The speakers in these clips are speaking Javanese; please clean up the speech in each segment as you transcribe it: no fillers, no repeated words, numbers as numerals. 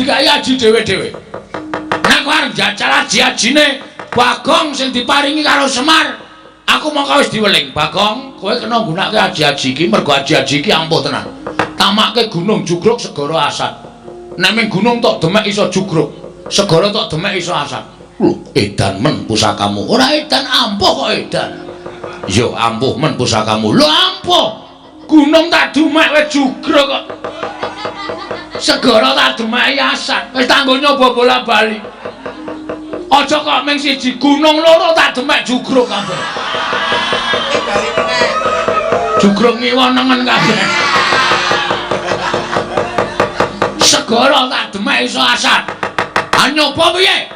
Dikai aji dhewe-dhewe. Nek kowe arep njajal aji-ajine Bagong sing diparingi karo Semar, aku mongko wis diweling. Bagong, kowe kena nggunakake aji-aji iki mergo aji-aji iki ampuh tenan. Tamake gunung jugruk segara asat. Nek ming gunung tok demek iso jugruk, segara tok demek iso asat. Lho, edan men pusakamu. Ora edan, ampuh kok edan. Yo ampuh men pusakamu. Lho ampuh. Gunung tak demek wis jugruk kok. Segara tak demeki asat. Wis tanggo nyoba bola-bali. Aja kok ming siji, gunung loro tak demek jugruk kabeh. Jugruk ngiwa nengen kabeh. Segara tak demek iso asat. Ha nyoba piye?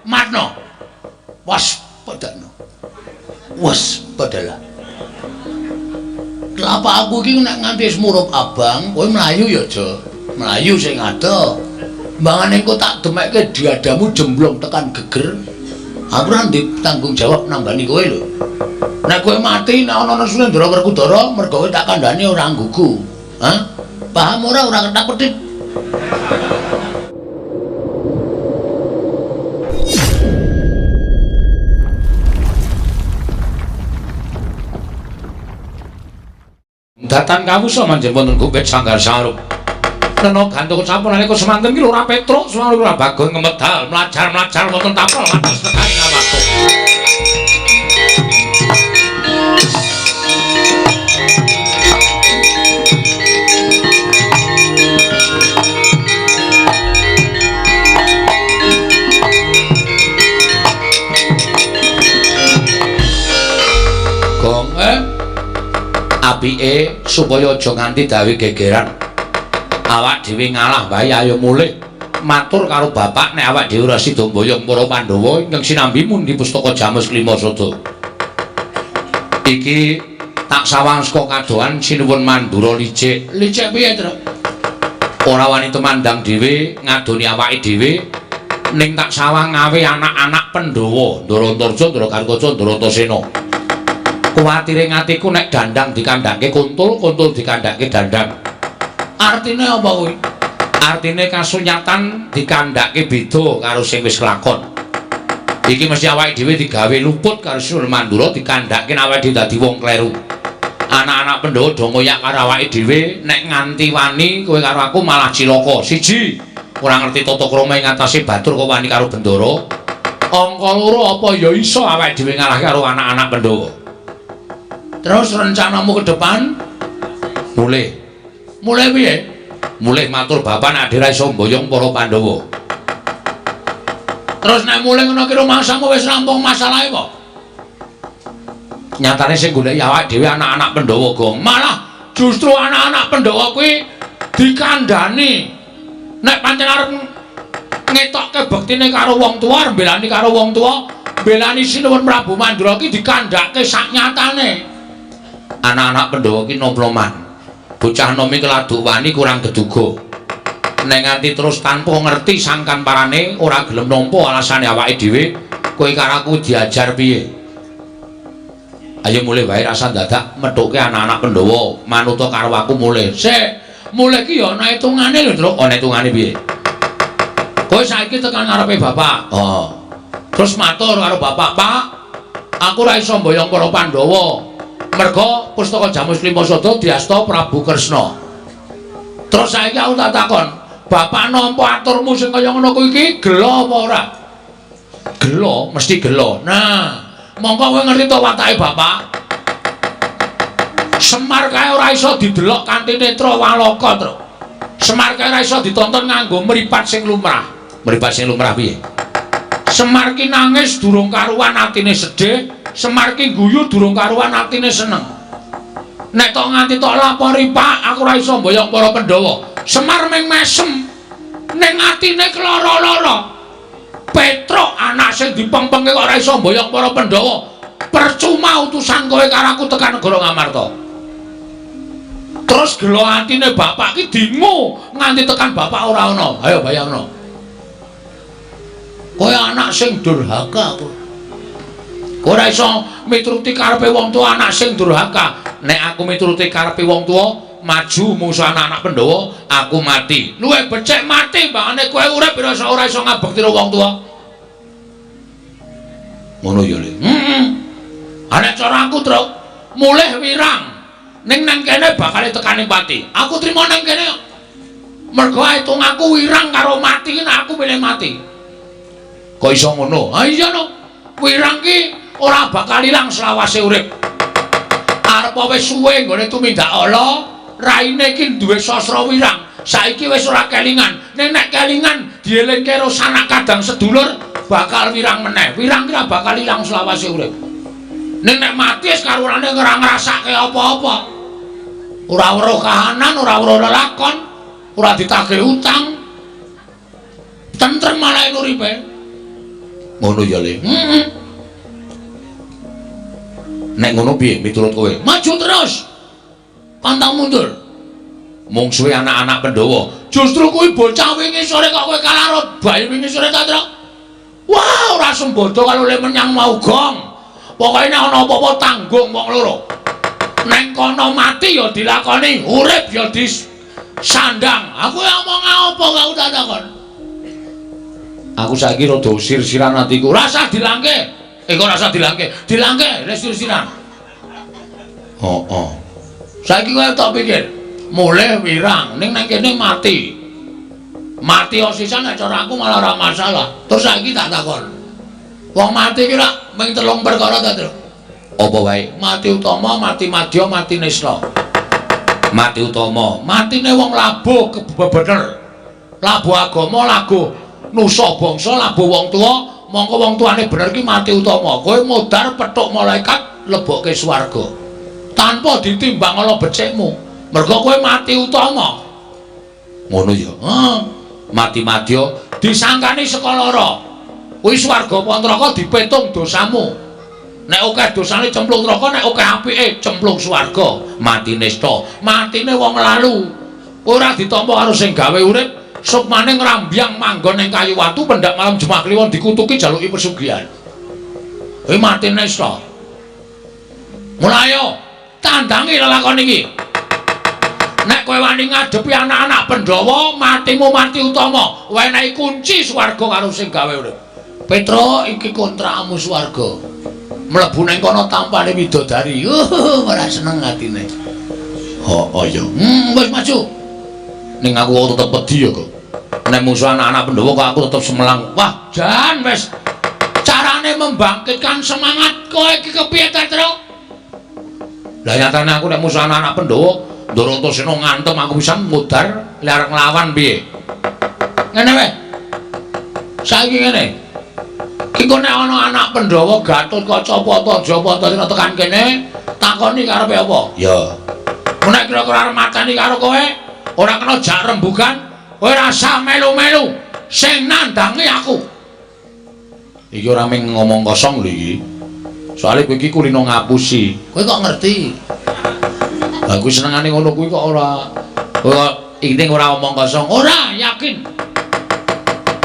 Matno. Waspadano. Waspadalah. Kelapa aku iki nek nganti wis murup abang, kowe mlayu ya, Jo. Mlayu sing adoh. Mbangane engko tak demekke diadamu jemblong tekan geger. Aku ora ndek tanggung jawab nambani kowe lho. Nek kowe mati nek ana Surendra Werkudara mergo kowe tak kandhani ora nggugu. Hah? Paham ora ora ketak-ketik. Datan kawusa manjen wonten gubet sanggar sarup. Nena gantuk sampun nalika semanten ki Lurah Petruk suwung Lurah Bagong ngemedal mlajar-mlajar wonten tapel matos tekan Ngamarta. Gong apike supaya aja nganti dawe gegeran. Awak dhewe ngalah wae ayo mulih matur karo bapak nek awak dhewe ora sida mboyong para Pandhawa ingkang sinambi mundi pustaka Jamus Klima Sada. Iki tak sawang saka kadohan sinuwun Mandura licik. Licik piye, Truk? Ora wani tumandang dhewe ngadoni awake dhewe ning tak sawang ngawe anak-anak Pandhawa, Ndara Antarja, Ndara Gatotkaca, Ndara Antasena. Kuwatire ngatiku nek dandang dikandhake kuntul, kuntul dikandhake dandang. Artine apa kuwi? Artine kasunyatan dikandhake beda karo sing wis kelakon. Iki mesti awake dhewe digawe luput karo Sinuwun Mandura dikandhake awake dhewe dadi wong kleru. Anak-anak Pandhawa do ngoyak karo awake dhewe nek nganti wani kowe karo aku malah cilaka. Siji, ora ngerti tata krama ing atase batur kok wani karo Bendara. Angka loro apa ya iso awake dhewe ngalahke karo anak-anak Pandhawa. Terus rencanamu ke depan? Mulih. Mulih piye? Mulih matur bapak nek ade ra iso mboyong para Pandhawa. Terus nek mulih ngono ki rumangsamu wis rampung masalahe kok. Nyatane sing goleki awake dhewe anak-anak Pandhawa, Gong. Malah justru anak-anak Pandhawa kuwi dikandhani. Nek pancen arep ngetokke bektine karo wong tuwa, arep mbelani karo wong tuwa, mbelani Sinuwun Prabu Mandura ki dikandhake sak nyatane. Anak-anak Pandhawa ki nom-noman. Bocah nom iki laduk wani kurang geduga. Nek nganti terus tanpa ngerti sangkan parane ora gelem nampa alasane awake dhewe, kowe karo aku diajar piye? Ayo mulih wae rasa dadak methuke anak-anak Pandhawa, manuta karo aku mulih. Sik, mulih ki ya ana hitungane lho, Truk. Ana hitungane piye? Kowe saiki tekan ngarepe bapak. Heeh. Terus matur karo bapak, "Pak, aku ora iso mboyong para Pandhawa. Mergo pustaka Jamus Klima Sada diasta Prabu Kresna." Terus saiki aku tak takon, bapak nampa aturmu sing kaya ngono kuwi iki gelo apa ora? Gelo, mesti gelo. Nah, mongko kowe ngerti to watake bapak? Semar kae ora iso didelok kanthi netra walaka, Truk. Semar kae ora iso ditonton nganggo mripat sing lumrah. Mripat sing lumrah piye? Semar ki nangis durung karuan atine sedih, Semar ki guyu durung karuan atine seneng. Nek tok nganti tok lapori, Pak, aku ora iso mboyong para Pandhawa. Semar ming mesem ning atine keloro-loro. Petruk anak sing dipengpengke kok ora iso mboyong para Pandhawa. Percuma utusan kowe karo aku tekan negara Ngamarta. Terus gelo atine bapak ki dingu nganti tekan bapak ora ana. Ayo bayangno. Kowe anak sing durhaka kowe. Kowe ora iso mituruti karepe wong tuwa, anak sing durhaka. Nek aku mituruti karepe wong tuwa, maju musuh anak-anak Pandhawa, aku mati. Luwih becik mati mbangane kowe urip ora iso ngabekti karo wong tuwa. Ngono ya, Le. Heeh. Nek cara aku, Truk, mulih wirang. Ning nang kene bakal tekane pati. Aku trimo nang kene. Mergo hitung aku wirang karo mati, nek aku milih mati. Kok iso ngono? Ha iya no. Wirang ki ora bakal ilang selawase urip. Arep wis suwe nggone tumindak ala, raine iki duwe sastra wirang. Saiki wis ora kelingan. Ning nek kelingan dielingke karo sanak kadang sedulur bakal wirang meneh. Wirang ki ora bakal ilang selawase urip. Ning nek mati wis karurane ora ngrasake apa-apa. Ora weruh kahanan, ora weruh lelakon, ora ditagih utang. Tentrem malah uripe. Ngono ya, Le. Heeh. Nek ngono piye miturut kowe? Maju terus. Pantang mundur. Mungsuhe anak-anak Pandhawa. Justru kuwi bocah wingi sore kok kowe kalah karo bayi wingi sore ta, Truk? Wah, ora sembodo karo le menyang mau gong. Pokoke nek ana apa-apa tanggung wong loro. Neng kono mati ya dilakoni, urip ya disandang. Aku ngomong apa gak udah takon. Aku saiki rada sir-siran atiku. Rasa dilangke. Kok rasa dilangke? Dilangke le sir-siran. Heeh. Saiki kowe tak pikir, mulih wirang ning nang kene mati. Mati osisan nek cara aku malah ora masalah. Terus saiki tak takon. Wong mati ki rak mung telung perkara ta, Truk? Apa wae? Mati utama, mati madya, mati nista. Mati utama, matine wong labuh kebener. Labuh agama, labuh nusa bangsa, labuh wong tuwa, mongko wong tuane bener ki mati utama. Kowe modar petuk malaikat lebokke swarga. Tanpa ditimbang ala becikmu. Mergo kowe mati utama. Ngono ya. Heeh. Mati madya disangkani saka lara. Kuwi swarga apa neraka dipetung dosamu. Nek akeh dosane cemplung neraka, nek akeh apike cemplung swarga. Mati nista, matine wong lalu. Ora ditampa karo sing gawe urip, sukmane ngrambyang manggon ning kayu watu pendak malam Jumat Kliwon dikutuki jaluki pesugihan. Kuwi mati nista. Mulai ayo tandangi lelakon iki. Nek kowe wani ngadepi anak-anak Pandhawa, matimu mati utama, wenehi kunci swarga karo sing gawe urip. Petro iki kontrakmu swarga. Mlebu nang kono tampane widodari. Ora seneng atine. Heeh ya. Wis maju. Ning aku kok tetep wedi ya kok. Nek musuh anak-anak Pandhawa kok aku tetep semelang. Wah, jan wis. Carane membangkitkan semangat kowe iki kepiye ta, Tru? Lah nyatane aku nek musuh anak-anak Pandhawa, Ndara Antasena ngantem aku bisa mudar lek arep nglawan piye. Ngene wae. Saiki ngene. Iki nek ana anak Pandhawa Gatotkaca Pata Japa tekan kene, takoni karepe apa? Ya. Nek kira-kira arep mateni karo kowe, ora kena jak rembugan, kowe rasa melu-melu sing nandangi aku. Iki ora mung ngomong kosong lho iki. Soale kowe iki kulino ngapusi. Kowe kok ngerti? Lah kuwi senengane ngono kuwi kok ora. Kok iki ora omong kosong. Ora, yakin.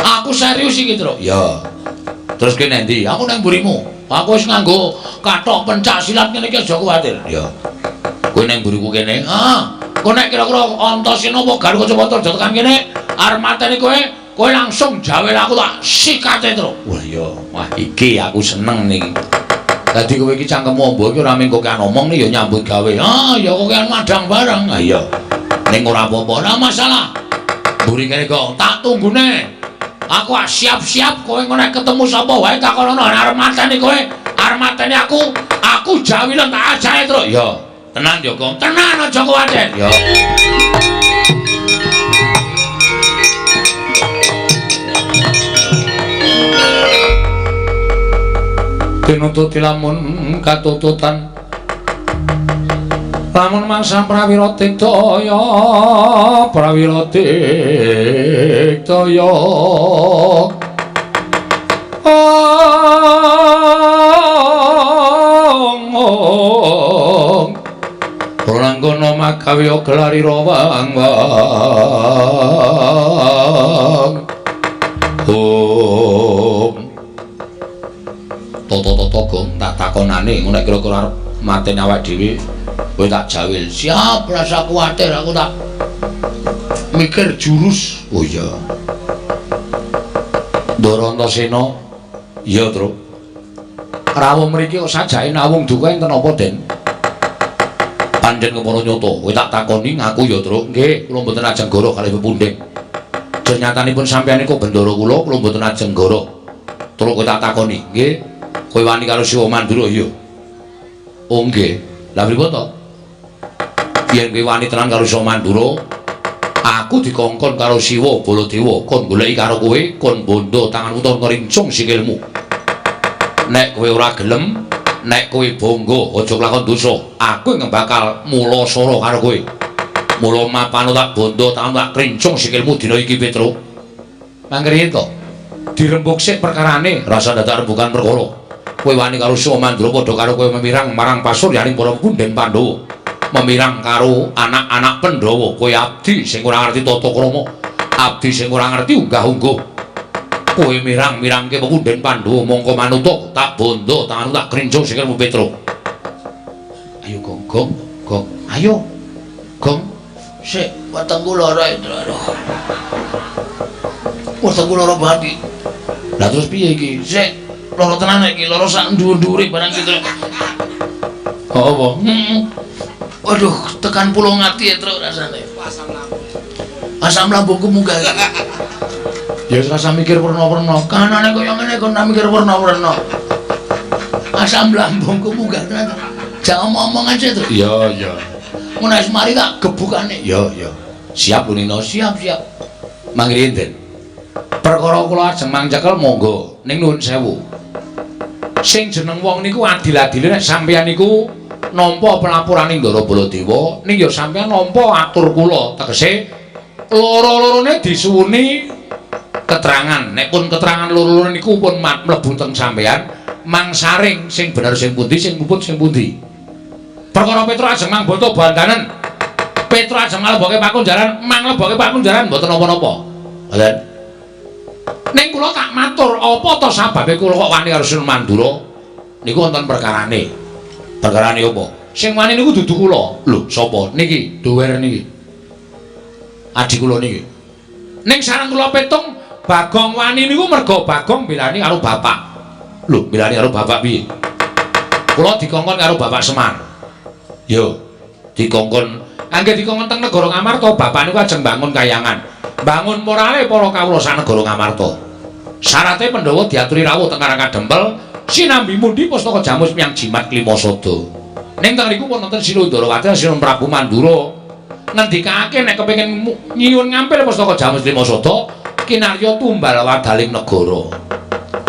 Aku serius iki, Truk. Ya. Terus kowe nang ndi? Aku nang mburimu. Aku wis nganggo kathok pencak silat ngene iki aja kuwatir. Ya. Kowe nang mburiku kene. Heeh. Kowe nek kira-kira Antasena apa Garuda Kacamata tekan kene arep mateni kowe, kowe langsung jawel aku tak sikate, Truk. Wah ya, wah iki aku seneng niki. Dadi kowe iki cangkemmu amba iki ora mung kokean omong ya nyambut gawe. Ah ya kokean madang barang. Ah iya. Ning ora apa-apa, ora masalah. Mburi kene kok tak tunggune. Aku siap-siap kowe nek ketemu sapa wae takonono arep mateni kowe, arep mateni aku, aku jawilen tak ajahe, Truk. Ya. Tenan ya, Gong. Tenan aja kuwatir. Ya. Tinututi lamun katututan lamun mangsa prawira tiktaya prawira tiktaya ong Prananggono magawe gelarira wang wang Om Toto-toto gong tak takonane ngono nek kira-kira arep mateni awake dhewe Kowe tak jawil. Siap, rasa kuwatir aku tak mikir jurus. Oh iya. Ndara Antasena. Iya, Truk. Rawuh mriki kok sajake nawung duka enten apa, Den? Pancen kepara nyata. Kowe tak takoni ngaku ya, Truk. Nggih, kula mboten ajeng goroh kalih pepundhen. Nyatanipun sampeyan niku bendara kula, kula mboten ajeng goroh. Truk kowe tak takoni, nggih. Kowe wani karo Siwa Mandura ya? Oh nggih. Lah pripun to? Yen kowe wani tenan karo Siwa Mandura, aku dikongkon karo Siwa Baladewa kon goleki karo kowe, kon bondo tanganmu tur ngrincung sikilmu. Nek kowe ora gelem, nek kowe bangga aja kelakon dosa, aku ingkang bakal mulasara karo kowe. Mula mapano tak bondo tanganmu tak krincung sikilmu dina iki, Petruk. Mangkriye to? Dirembug sik perkarane, rasa dadak rembugan perkara. Kowe wani karo Siwa Mandura padha karo kowe memirang marang pasuryaning para punden Pandhawa. Memirang karo anak-anak Pandhawa, kowe abdi sing ora ngerti tata krama, abdi sing ora ngerti unggah-ungguh. Kowe mirang-mirangke pepunden Pandhawa mongko manuta tak bondo tanganmu tak krincung sikilmu, Petruk. Ayo Gong, Gong, Gong. Ayo. Gong. Sik, wetengku lara itu. Aduh. Wetengku lara banget iki. Lah terus piye iki? Sik, lara tenan iki, lara sak dhuwur-dhuwure barang iki, Truk. Oh, apa? Heeh. Waduh, tekan pulung ati ya, Truk, rasane. Asam lambungku munggah iki. Ya wis rasa mikir werna-werna. Kanane kaya ngene kon mikir werna-werna. Asam lambungku munggah tenan. Jangan omong-omong aja, Truk. Iya, iya. Mun wis mari tak gebukane. Iya, iya. Siap lho Nino, siap, siap. Mangriyin, Den. Perkara kula ajeng mangcekel monggo ning nuwun sewu. Sing jeneng wong niku adil-adile nek sampeyan niku nampa pelapurane Ndara Baladewa, ning ya sampeyan nampa atur kula, tegese loro-lorone disuwuni keterangan. Nek pun keterangan loro-lorone niku pun mlebu teng sampeyan, mangsaring sing bener sing pundi, sing luput sing pundi. Perkara Petruk ajeng mangboto bandanen. Petruk ajeng nglebokke pakunjaran, manglebokke pakunjaran mboten napa-napa. Ngoten. Ning kula tak matur, apa to sababe kula kok wani karo Sunan Mandura? Niku wonten perkarane. Perkarane apa? Sing wani niku dudu kula. Lho, sapa? Niki, duwer niki. Adi kula niki. Ning sareng kula petung Bagong wani niku merga Bagong belani karo bapak. Lho, belani karo bapak piye? Kula dikongkon karo Bapak Semar. Yo, dikongkon angge dikongkon teng negara Ngamarta, bapak niku ajeng bangun kayangan. Bangun morale para kawula sak negara Ngamarta. Syarate Pandhawa diaturi rawuh teng Karang Kadempel sinambi mundi pustaka jamus miyang jimat Klimasada. Ning teng riku pun wonten Sila Ndarawati Sinuwun Prabu Mandura ngendikake nek kepengin nyuwun ngampil pustaka jamus Klimasada kinarya tumbal wadaling negara.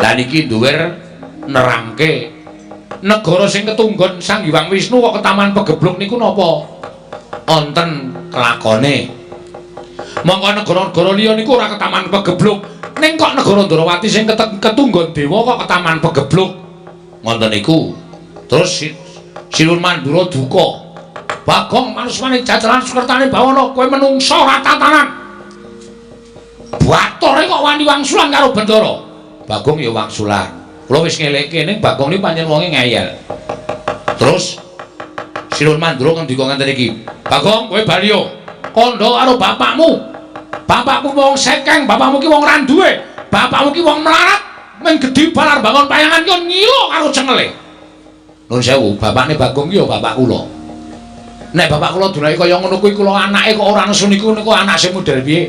Lah niki duwer nerangke negara sing ketunggon Sang Hyang Wisnu kok ketaman pegebluk niku napa wonten kelakone. Mongko negara-negara liya niku ora ketaman pegebluk, ning kok negara Ndarawati sing ketunggon dewa kok ketaman pegebluk. Ngoten niku. Terus Sinuwun Mandura duka. Bagong manusmane jajaran sukertane bawana kowe menungsa ora tatanan. Batore kok wani wangsulan karo Bendara. Bagong ya wangsulan. Kula wis ngelekke ning Bagong niku pancen wonge ngeyel. Terus Sinuwun Mandura ngendika ngenten iki. Bagong kowe bali yo. Kandha karo bapakmu. Bapakmu wong sekeng, bapakmu ki wong ra duwe. Bapakmu ki wong melarat, mung gedhi balar bangun payangan ki ngilo karo cengele. Nuwun sewu, bapakne Bagong ki ya bapak kula. Nek bapak kula dunake kaya ngono kuwi kula anake kok ora nesu niku niku anak sing model piye?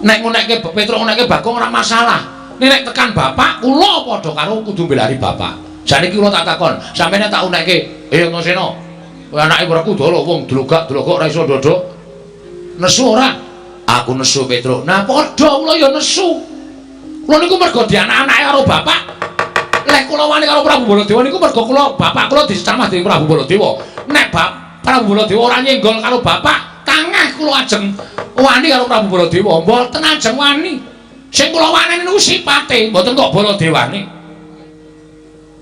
Nek ngunekke Petruk ngunekke Bagong ora masalah. Nek nek tekan bapak kula padha karo kudu mbelani bapak. Jane iki kula tak takon, sampeyan tak unekke, Antasena. Kowe anake Werkudara wong dlogak-dlogok ora iso ndodok. Nesu ora? Aku nesu Petruk. Nah padha kula ya nesu. Kula niku mergo dianak-anake karo bapak. Lek kula wani karo Prabu Baladewa niku mergo kula bapak kula dicamah dening Prabu Baladewa. Nek Prabu Baladewa ora nyenggol karo bapak, tangah kula ajeng wani karo Prabu Baladewa. Mboten ajeng wani. Sing kula waneni niku sipate, mboten kok Baladewane.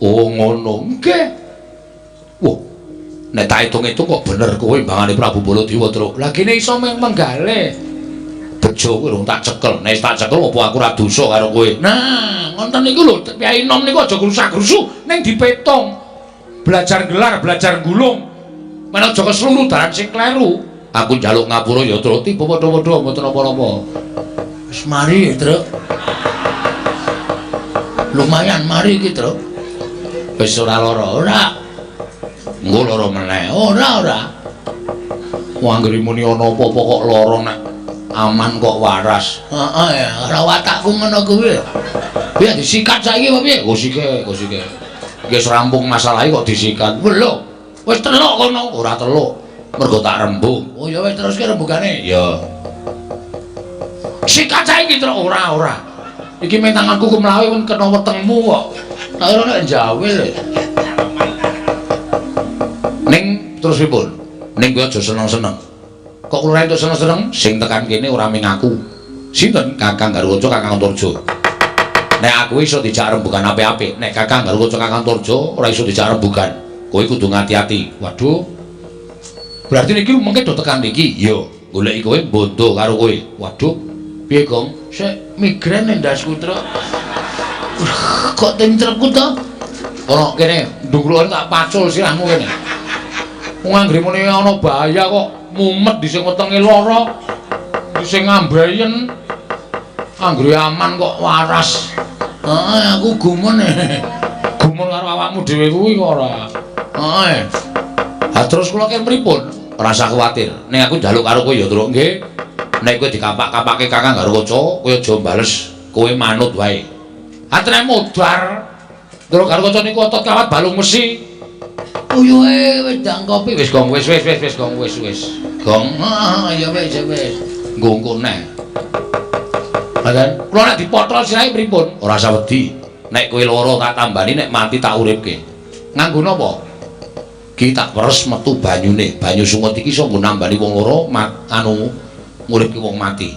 Oh ngono. Nggih. Wah. Nek tak hitung-hitung kok bener kowe mbangane Prabu Baladewa, Truk. Lah kene iso menggale. Bejo kuwi rung tak cekel. Nek tak cekel apa aku ora dosa karo kowe. Nah, ngoten niku lho, Kyai Nom niku aja grusak-grusu ning dipetung. Belajar gelar, belajar gulung. Men aja keslulu dalan sing kleru. Aku njaluk ngapura ya, Truk. Tiba padha-padha mboten napa-napa. Wis mari, Truk. Lumayan mari iki, Truk. Wis ora lara, ora. Engko lara meneh. Ora, ora. Wong anggere muni ana apa-apa kok lara nek aman kok waras. Heeh ya, ora watakku ngono kuwi. Piye disikat saiki apa piye? Go sike, go sike. Iki wis rampung masalahe kok disikat. Lho, wis teluk kono, ora teluk. Mergo tak rembug. Oh ya wis teruske rembugane. Ya. Sikat saiki truk ora ora. Iki men tanganku kemlawe pun kena wetengmu kok. Tak kira nek njawil. Ning terus pripun? Ning kowe aja seneng-seneng. Kok kula entuk seneng-seneng sing tekan kene ora ming aku. Sinten? Kakang Garwaca, Kakang Antarja. Nek aku iso dijak rembugan apik-apik, nek Kakang Garwaca, Kakang Antarja ora iso dijak rembugan. Kowe kudu ngati-ati. Waduh. Berarti niki mengke do tekan niki. Iya, goleki kowe bondo karo kowe. Waduh. Piye, Gong? Sik migrain ndasku, Truk. Kok tentrepku to? Ono kene, ndungkluk tak pacul sirahmu kene. Wong anggere muni ana bahaya kok mumet dhisik wetenge lara, dhisik ngambayen. Anggere aman kok waras. Heeh, aku gumun. Gumun karo awakmu dhewe kuwi kok ora. Heeh. Ha terus kula ki pripun? Ora usah kuwatir. Ning aku njaluk karo kowe ya, Truk, nggih. Nek kowe dikapak-kapake Kakang Garwaca, kowe aja bales, kowe manut wae. Atene modar. Truk Garwaca niku otot kawat balung mesi. Uyuhe wedang kopi wis gong wis wis wis wis gong wis wis. Gong. Heeh, ya wis wis. Nggo neh. Ngoten. Kula nek dipotol sirahe pripun? Ora usah wedi. Nek kowe lara tak tambani, nek mati tak uripke. Nganggo napa? Ki tak peres metu banyune. Banyu sungut iki iso nggo nambani wong lara anu nguripke wong mati.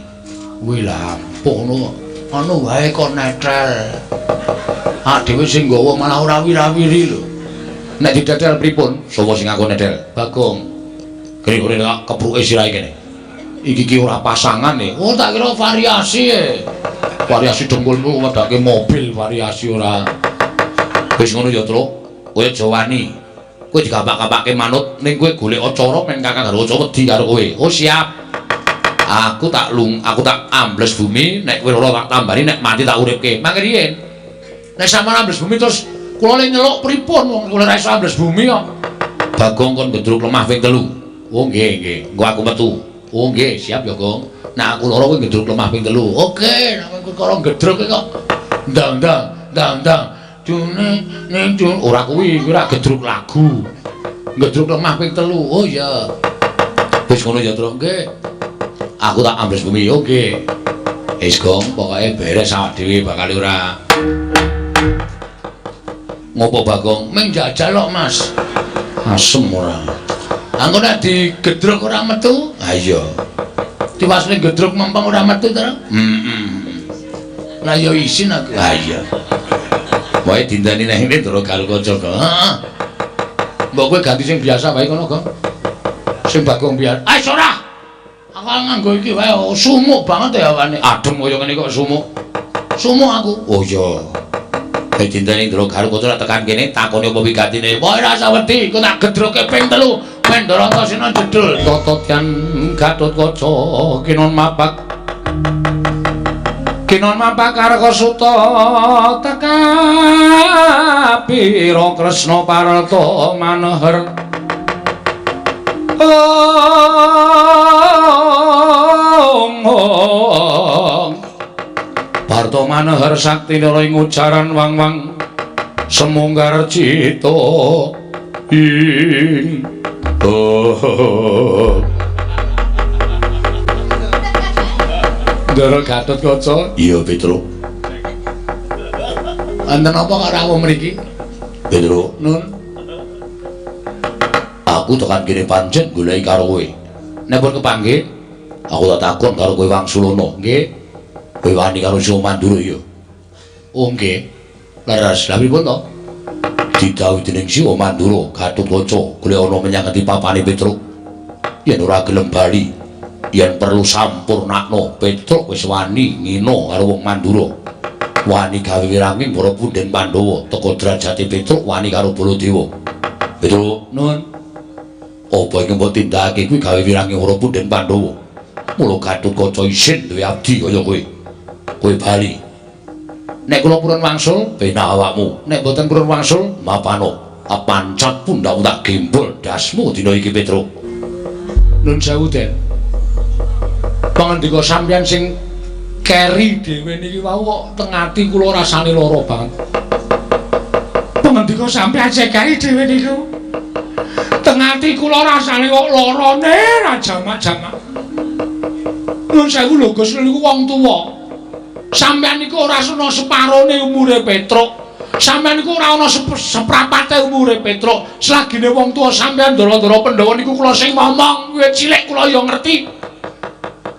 Kuwi lampuh ngono. Anu wae kok netel. Ak dhewe sing nggawa malah ora wirawiri lho. Nek didetel pripun? Sapa sing aku netel? Bagong. Kene-kene tak kepruke sirahe kene. Iki ki ora pasangan e. Oh, tak kira variasi e. Variasi dengkulmu wedake mobil variasi ora. Wis ngono ya, Truk. Kowe aja wani. Kowe digapak-gapake manut ning kowe golek cara men Kakang Garwaca wedi karo kowe. Oh, siap. Aku tak lung, aku tak ambles bumi, nek kowe ora tak tambani, nek mati tak uripke. Mangke riyen. Nek sampeyan ambles bumi terus kula le nyeluk pripun wong kula ora iso ambles bumi kok. Bagong kon gedruk lemah ping 3. Oh nggih nggih, engko aku metu. Oh nggih, siap ya, Gong. Nek aku lara kowe gedruk lemah ping 3. Oke, nek kowe karo gedruk kok. Ndang ndang ndang ndang. June ning jun ora kuwi, kuwi ora gedruk lagu. Gedruk lemah ping 3. Oh iya. Wis ngono ya, Truk. Nggih. Aku tak ambles bumi. Oke. Wis, Gong, pokoke beres awak dhewe bakal ora. Ngopo Bagong? Ming jajal kok, Mas. Asem ora. Angko nek digedruk ora metu? Ha iya. Tiwasne gedruk mempeng ora metu to? Heeh. Lah ya isin aku. Ha iya. Wae dinteni nang ngene Ndara Garwaca kok. Heeh. Mbok kowe ganti sing biasa wae kono, Gong. Sing Bagong biasa. Ah ora. Aku nganggo iki wae sumuk banget ya awane. Adem kaya ngene kok sumuk. Sumuk aku. Oh iya. Nek dinteni Ndara Garwaca tekan kene takone apa wigatine. Wae ora usah wedi, engko tak gedruke ping 3. Men Ndarantasena jedul. Tata tyan Gatotkaca kinon mapak. Kinon mapak Karkasuta tekapira Kresna Parta maneher. Ong ong. Parta maneher sakti nara ing ujaran wang-wang semunggar cita ing oh. Ndara Gatotkaca. Iya, Petruk. Enten apa kok rawuh mriki? Petruk, Nun. Aku tekan kene pancen goleki karo kowe. Nek pun kepanggih, aku tak takon karo kowe Wangsulana. Nggih. Kowe wani karo Siwa Mandura ya? Oh nggih. Leres. Lha pripun to? Didhawuhi dening Siwa Mandura, Gatotkaca golek ana menyang ngendi papane Petruk. Yen ora gelem bali, yen perlu sampurnakno, Petruk wis wani ngina karo wong Mandura. Wani gawe wiranging para punden Pandhawa, teka derajate Petruk wani karo Baladewa. Petruk, Nun. Apa iki mbok tindakake kuwi gawe wirangi ora punden Pandhawa. Mula Gatotkaca isin duwe abdi kaya kowe. Kowe bali. Nek kula purun wangsul, bena awakmu. Nek mboten purun wangsul, mapano. Pancat pundhakmu tak gembol dasmu dina iki Petruk. Nun sewu, Den. Pangandika sampeyan sing keri dhewe niki wau kok teng ati kula rasane lara banget. Pangandika sampeyan sing keri dhewe niku teng ati kula rasane kok larane ra jamak-jamak. Nun sewu lho Gus, niku wong tuwa. Sampeyan niku ora ana separone umure Petruk. Sampeyan niku ora ana seprapate umure Petruk. Selagine wong tuwa sampeyan ndara-ndara Pandhawa niku kula sing ngomong, wiwit cilik kula ya ngerti.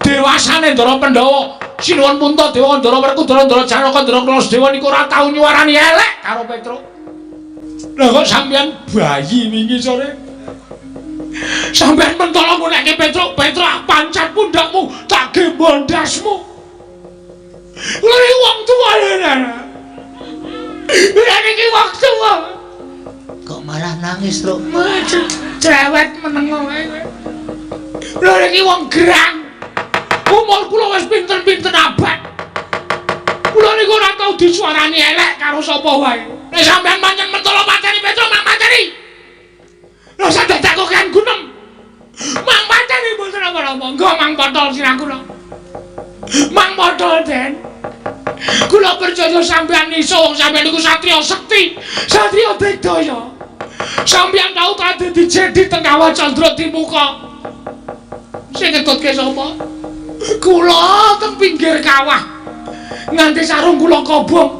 Dewasane Ndara Pandhawa, Sinuwun Puntadewa, Ndara Werkudara, Ndara Janaka, Ndara Kaladewa niku ora tau nyuwarani elek karo Petruk. Lah kok sampeyan bayi wingi sore? Sampeyan mentolo ngunekke Petruk, Petruk pancat pundhakmu, tak gembol ndasmu. Lha iki wong tuwa lho. Lha iki wong tuwa. Kok malah nangis, Truk? Cerewet meneng wae kowe. Lha iki wong gerang. Umur kula wis pinten-pinten abad. Kula niku ora tau disuarani elek karo sapa wae. Nek sampeyan pancen mentolo mateni Petruk, mang mateni. Lha dadak kok kan gunem. Mang mateni mboten napa-napa. Nggo mang potol sirah kula. Mang potol, Den. Kula percaya sampeyan iso, wong sampeyan niku satriya sekti, satriya digdaya. Sampeyan tau dadi jedi teng Kawah Candra Dimuka. Sing ngetutke sapa? Kula teng pinggir kawah. Nganti sarung kula kobong.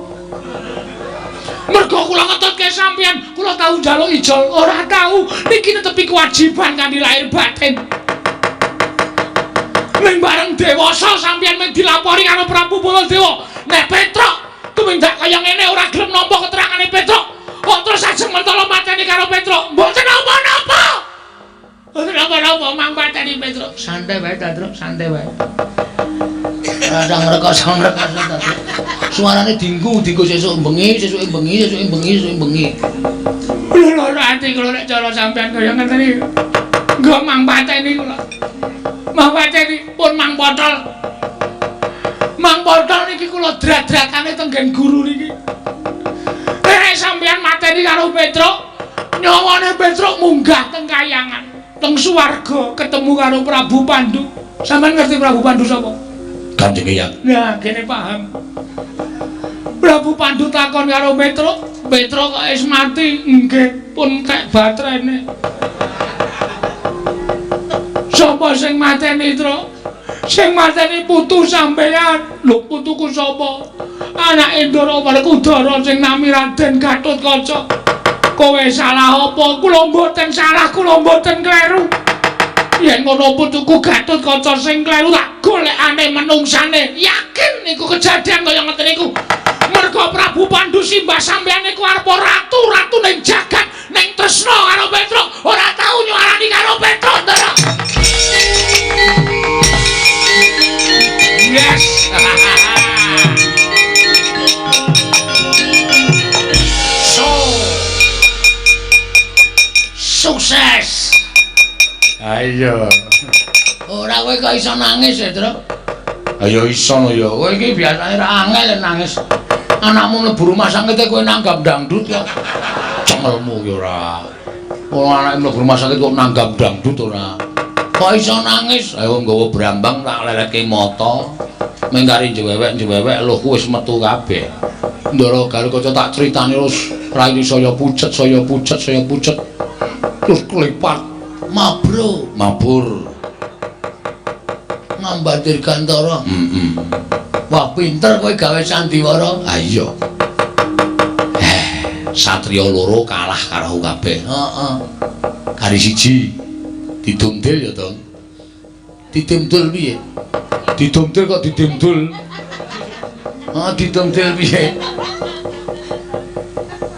Mergo kula ngetutke sampeyan, kula tau njaluk ijol, ora tau. Niki netepi kewajiban kanthi lahir batin. Ning bareng dewasa sampeyan mung dilapori karo Prabu Baladewa. Nek Petruk tumindak kaya ngene ora gelem nampa keterangane Petruk, kok terus ajeng mentolo mateni karo Petruk. Mboten napa-napa. Mboten napa-napa mang mateni Petruk. Santai wae, Truk, santai wae. Rada ngrekoso-ngrekoso ta, Truk. Suarane dinggu, dinggu sesuk bengi, sesuk bengi, sesuk bengi, sesuk bengi. Lho ati kula nek cara sampeyan kaya ngeten iki. Nggo mang pateni kula. Mang pateni pun mang potol. Mang potol niki kula drat-dratane teng nggen guru niki. Nek sampeyan mateni karo Petruk, nyawane Petruk munggah teng kayangan, teng swarga ketemu karo Prabu Pandu. Sampeyan ngerti Prabu Pandu sapa? Kanjeng Eyang. Nah, kene paham. Prabu Pandu takon karo Petruk, Petruk kok wis mati? Nggih, pun tek baterene. Sapa sing mateni, Truk? Sing mateni putu sampeyan. Lho, putuku sapa? Anake Ndara Werkudara sing nami Raden Gatotkaca. Kowe salah apa? Kula mboten salah, kula mboten kleru. Yen ngono putuku Gatotkaca sing kleru tak golekane menungsane. Yakin niku kejadian kaya ngeten niku. Mergo Prabu Pandu simbah sampeyan niku arep ratu, ratu ning jagat, ning tresna karo Petruk, ora tau nyuarani karo Petruk, Ndara. Yes. So sukses. Ayo. Ora kowe kok iso nangis ya, Truk? Ayo iso no ya. Kowe iki biasane ra angel nangis. Anakmu mlebu rumah sakit kowe nanggap dangdut ya. Cengelmu ki ora. Wong anake mlebu rumah sakit kok nanggap dangdut ora. Kok iso nangis? Ayo nggawa brambang tak leletke mata. Ming kari njewewek-njewewek luhku wis metu kabeh. Ndara Garukaca tak critani terus raine saya pucet, saya pucet, saya pucet. Terus klipat mabro, mabur. Ngambar Dirgantara. Heeh. Wah, pinter kowe gawe sandiwara. Ha iya. Satriya loro kalah karo kabeh. Heeh. Kari siji didumdil ya, Dong. Didumdul piye? Didumdil kok didumdul. Heeh, didumdil piye?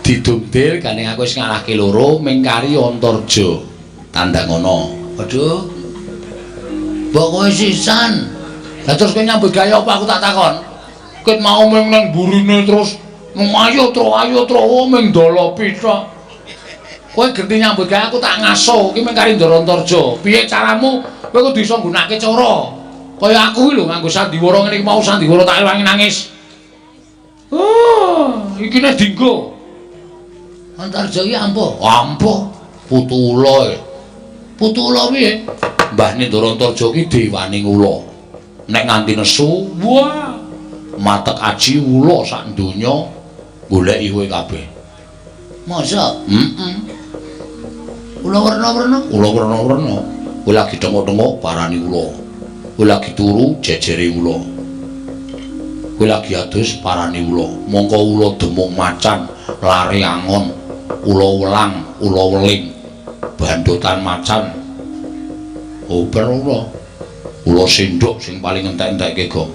Didumdil gandeng aku wis ngalahke loro ming kari Antarja. Tandang ana. Waduh. Mbok kowe sisan. Lah terus kowe nyambut gawe apa aku tak takon? Ket mau ming nang burine terus ayo tro ayo tro ming dolopi tok. Kowe genti nyambut gawe aku tak ngaso, iki mung kari Ndara Antarja. Piye caramu? Kowe kudu iso nggunakake cara. Kaya aku iki lho nganggo sandiwara ngene iki mau sandiwara tak ewangi nangis. Oh, iki nek dinggo. Antarja iki ampuh. Ampuh. Putu ula. Putu ula piye? Mbahne Ndara Antarja iki dewaning ula. Nek nganti nesu, wah, matek aji ula sak donya goleki kowe kabeh. Masa? Heeh. Ula werna-werna? Ula werna-werna. Kowe lagi thenguk-thenguk parani ula. Kowe lagi turu jejere ula. Kowe lagi adus parani ula. Mongko ula demung macan, lare angon, ula welang, ula weling, bandotan macan. Oper ula. Ula sendok sing paling entek-entekke, Gong.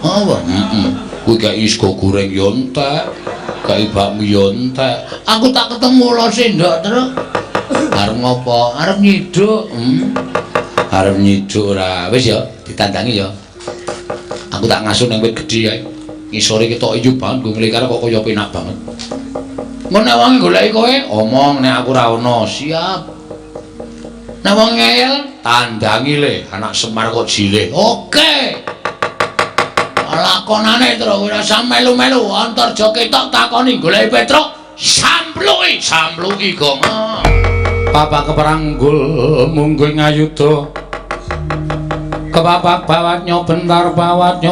Apa? Heeh. Kuwi kei sego goreng ya entek, kei bakmi ya entek. Aku tak ketemu ula sendok terus. Arep ngopo? Arep nyiduk. Arep nyiduk ora. Wis ya, ditandangi ya. Aku tak ngasuh ning wit gedhe kae. Ngisore ketok ijo banget, nggo nglekar kok kaya penak banget. Engko nek wong goleki kowe, omong nek aku ora ono. Siap. Nek wong ngeyel, tandangi le, anak Semar kok jilih. Oke. Lakonane terus ora usah melu-melu, Antarja ketok takoni goleki Petruk, sampluki, sampluki Gong. Bapak keperanggul mungguh ngayuda. Kepapak bawatnya bentar bawatnya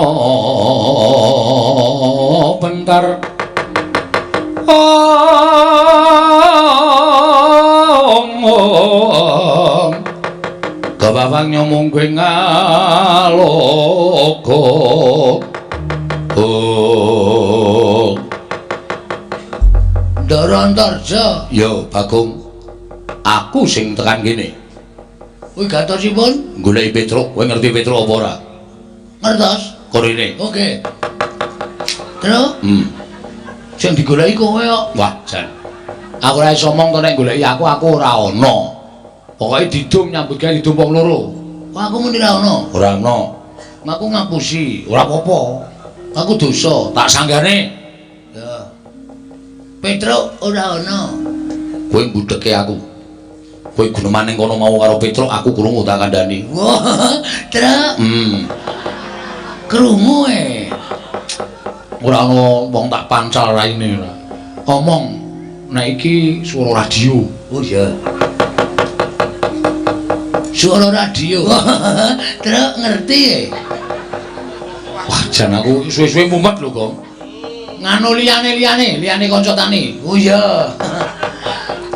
bentar. Om om. Kepapaknya mungguh ngaloka. Oh. Ndara Antarja. Yo Bagong. Aku sing tekan kene. Kuwi gatosipun goleki Petruk. Kowe ngerti Petruk apa ora? Ngertos. Korene. Oke. Terus? Sing digoleki kowe kok. Wah, jan. Aku ora iso omong to nek goleki aku, aku ora ana. Pokoke didum nyambut gawe didum wong loro. Kok aku muni ora ana? Ora ana. Aku ngapusi. Ora apa-apa. Aku dosa. Tak sanggane. Ya. Petruk ora ana. Kowe mbudheke aku. Kowe guneman ning kono mau karo Petruk, aku krungu tak kandhani. Wah, Truk. Krungu e. Ora ana wong tak pancal raine ora. Omong nek iki swara radio. Oh iya. Swara radio. Truk ngerti e. Wah, jan aku suwe-suwe mumet lho, Gong. Nganu liyane-liyane, liyane kanca tani. Oh iya.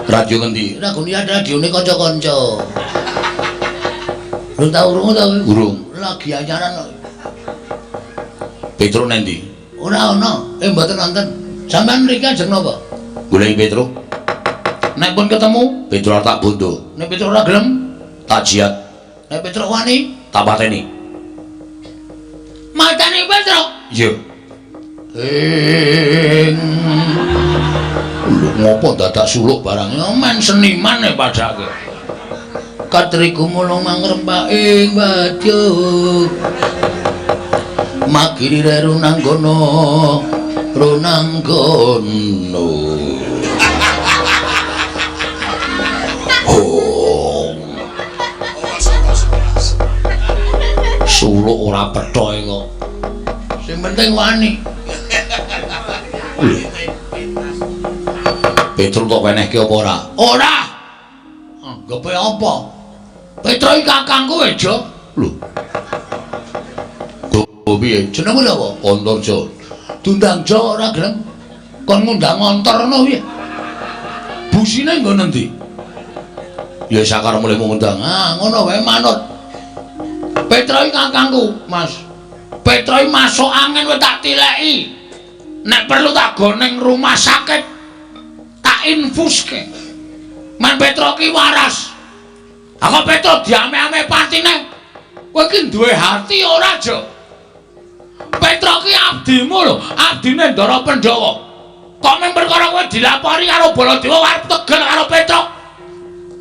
Radio ngendi? Ora gone radione kanca-kanca. Belum tau krungu ta kowe? Urung. Lagi anyaran kok. Petruk nendi? Ora ana. Mboten wonten. Sampeyan mriki ajeng napa? Goleki Petruk. Nek pun ketemu, Petruk tak bondo. Nek Petruk ora gelem, tak jiat. Nek Petruk wani, tak pateni. Mateni Petruk? Iya. Lho ngopo dadak suluk barang? Ya men seniman e padake. Katriku mulung mangrempak ing wadya. Magiri runanggono runanggono. Oh. Suluk ora pethoke kok. Sing penting wani. Petruk tok wenehke apa ora? Ora. Anggepe apa? Petruk iki kakangku e, Jo. Lho. Go piye? Jenengmu lho apa? Antarja. Diundang Jo ora gelem. Kon ngundang ngontor ngono piye? Busine nggo nendi? Ya sakarepmu lek ngundang. Ah, ngono wae manut. Petruk iki kakangku, Mas. Petruk iki masuk angin wis tak tileki. Nek perlu tak go ning rumah sakit. Tak infuske. Men Petruk ki waras. Aku Petruk diame-ame patine. Kowe ki duwe hati ora, Jo? Petruk ki abdimu lho, abdine Ndara Pandhawa. Kok mung perkara kowe dilapori karo Baladewa arep tegel karo Petruk?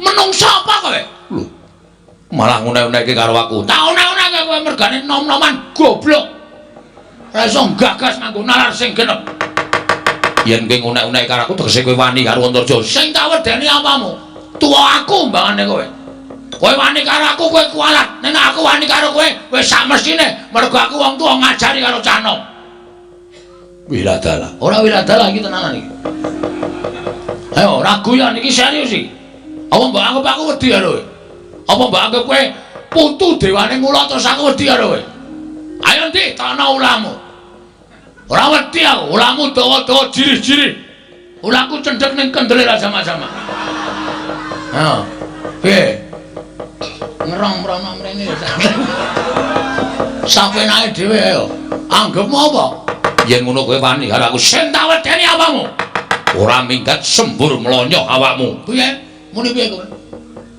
Menungsa apa kowe? Lho. Malah ngene-neke karo aku. Tak one-oneke kowe mergane nom-noman goblok. Ora iso gagas nganggo nalar sing genep. Yen kowe ngunek-unek karo aku tegese kowe wani karo Antarja. Sing tak wedeni apamu? Tuwa aku mbangane kowe. Kowe wani karo aku kowe kualat. Nek aku wani karo kowe wis sak mestine mergo aku wong tuwa ngajari karo cah nom. Wiladala. Ora wiladala iki tenanan iki. Ayo ora guyon iki serius iki. Apa mbok anggap aku wedi karo kowe? Apa mbok anggap kowe putu dewane mula terus aku wedi karo kowe? Ayo ndi tono ulamu. Ora wedi aku, ulamu dawa-dawa jirih-jirih. Ulaku cendhek ning kendele ra sama-sama. Ha. Piye? Ngerong mrono mrene ya. Sapenake dhewe ayo. Anggepmu apa? Yen ngono kowe wani karo aku, sing tak wedeni apamu? Ora minggat sembur mlonyoh awakmu. Piye? Muni piye kowe?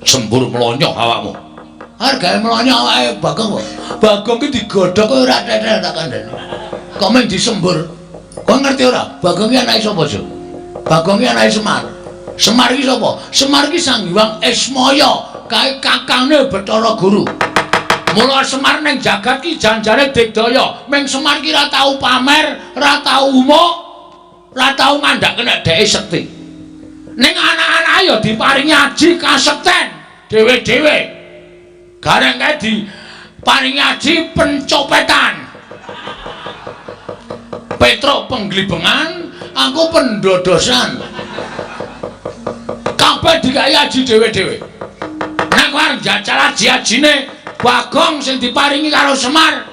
Sembur mlonyoh awakmu. Arep gawe mlonyoh awake Bagong kok. Bagong ki digodhog kowe ora tetel tak kandhani. Kok mung disembur. Kowe ngerti ora? Bagong ki anake sapa, Jo? Bagong ki anake Semar. Semar ki sapa? Semar ki Sang Hyang Ismaya, kae kakangne Bathara Guru. Mula Semar ning jagat ki janjane digdaya. Ming Semar ki ora tau pamer, ora tau umuk, ora tau ngandhake nek dheke sekti. Ning anak-anake ya diparingi aji kasekten dhewe-dhewe. Gareng kae diparingi aji pencopetan. Petruk penglibengan, aku pendodosan. Kabeh dikai aji dhewe-dhewe. Nek kowe arep njajal aji-ajine Bagong sing diparingi karo Semar,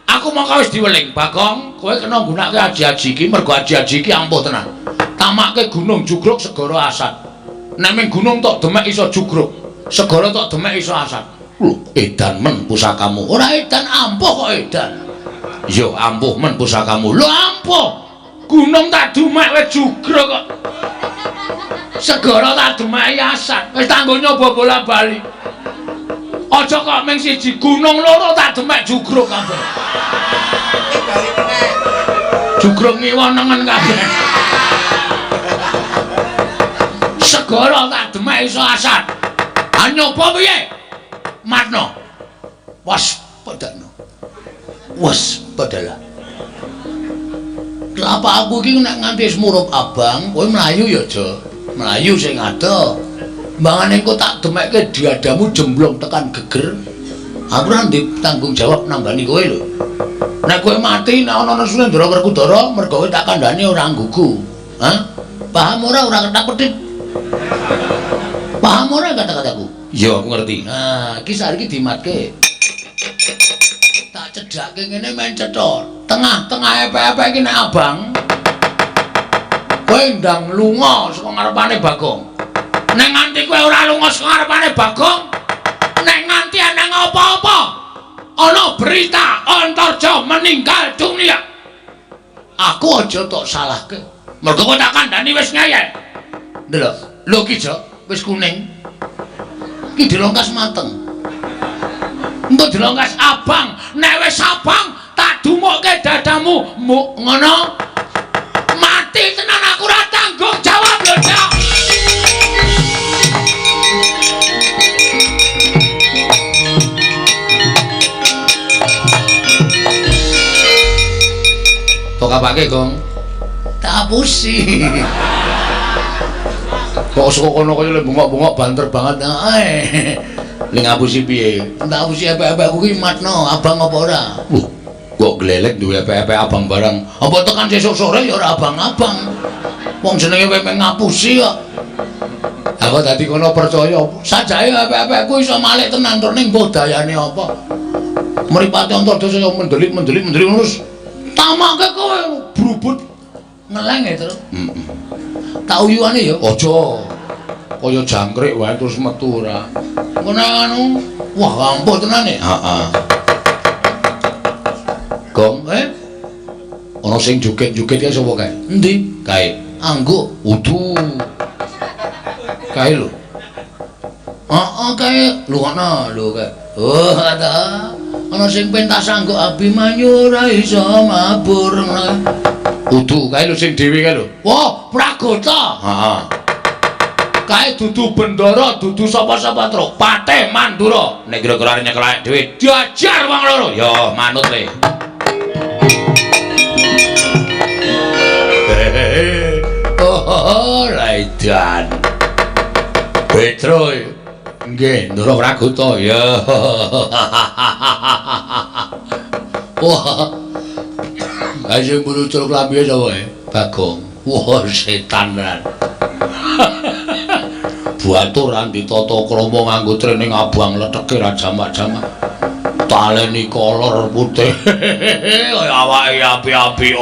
aku mongko wis diweling. Bagong, kowe kena nggunakake aji-aji iki mergo aji-aji iki ampuh tenan. Tamake gunung jugruk segara asat. Nek ming gunung tok demek iso jugruk, segara tok demek iso asat. Lho, edan men pusakamu. Ora edan, ampuh kok edan. Yo ampuh men pusakamu. Lho ampuh. Gunung tak demek wis jugruk kok. Segara tak demeki asat. Wis tanggo nyoba bola-bali. Aja kok ming siji gunung loro tak demek jugruk kabeh. Jugruk ngiwa nengen kabeh. Segara tak demek iso asat. Ha nyoba piye? Matno. Waspadano. Waspadalah. Kelapa aku iki nek nganti wis murup abang, kowe mlayu ya, Jo. Mlayu sing adoh. Mbangane engko tak demekke diadamu jemblong tekan geger. Aku ora ndek tanggung jawab nambani kowe lho. Nek kowe mati nek ana Surendra Werkudara mergo kowe tak kandhani ora nggugu. Hah? Paham ora ora ketak-ketik? Paham ora kata-kataku? Iya, aku ngerti. Nah, iki saiki dimatke. Tak cedhake ngene men cetha. Tengah-tengah epek-epek iki nek abang. Kowe ndang lunga saka ngarepane Bagong. Nek nganti kowe ora lunga saka ngarepane Bagong, nek nganti ana apa-apa, ana berita Antarja meninggal dunia. Aku aja tok salahke. Mergo kowe tak kandhani wis ngeyel. Ndelok, lho ki Jo, wis kuning. Ki dilongkas mateng. Engko dilongkas abang, nek wis abang tak dumukke dadamu. Muk ngono. Mati tenan aku ora tanggung jawab lho, Cak. Tok apake, Gong? Tak apusi. Kok saka kono kaya bengok-bengok banter banget. Heeh. Ning ngapusi piye? Tak apusi epek-epekku ki matno, abang apa ora? Kok glelek duwe epek-epek abang barang. Apa tekan sesuk sore ya ora abang-abang. Wong jenenge kowe ngapusi kok. Aku dadi kono percaya. Sajake epek-epekku iso malik tenan tur ning mbuh dayane apa. Mripate Antarja saya mendelik-mendelik mendelik terus tamake kowe brubut ngeleng ya, Tru. Heeh. Tak uyuane ya. Aja. Kaya jangkrik wae terus metu ora. Ngono anu, wah ampuh tenan e. Heeh. Gong, Ana sing joget-joget kae sapa kae? Endi? Kae. Angguk. Udu. Kae lho. Heeh, kae. Lho ana lho kae. Oh, ta. Ana sing pentas angguk Abimanyu ora iso mabur ngono. Udu, kae lho sing dhewe kae lho. Wah, Pragota. Heeh. Kae dudu bendara, dudu sapa-sapa, Truk. Patih Mandura. Nek kira-kira nyekel awake dhewe diajar wong loro. Ya, manut le. Edan. Petro nggih, Ndara Pragota ya. Wah. Ayo mburu celuk lambiye sapa e? Bagong. Wah, setan tenan. Batur andi tata krama nganggo trening abang letheke ra jamak-jamak. Taleni kolor putih. Kaya awake api-api.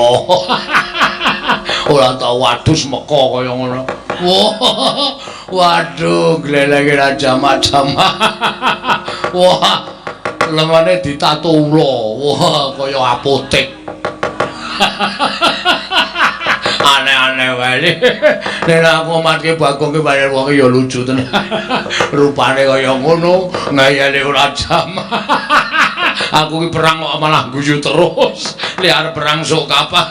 Ora tau adus meka kaya ngono. Wah, waduh, glelenge ra jamak-jamak. Wah, lengane ditato ula. Wah, kaya apotek. Aneh-aneh wae. Nek aku matke Bagong ki pancen wong ya lucu tenan. Rupane kaya ngono, ngayale ora jamak. Aku ki perang kok malah guyu terus. Li arep perang sok kapan?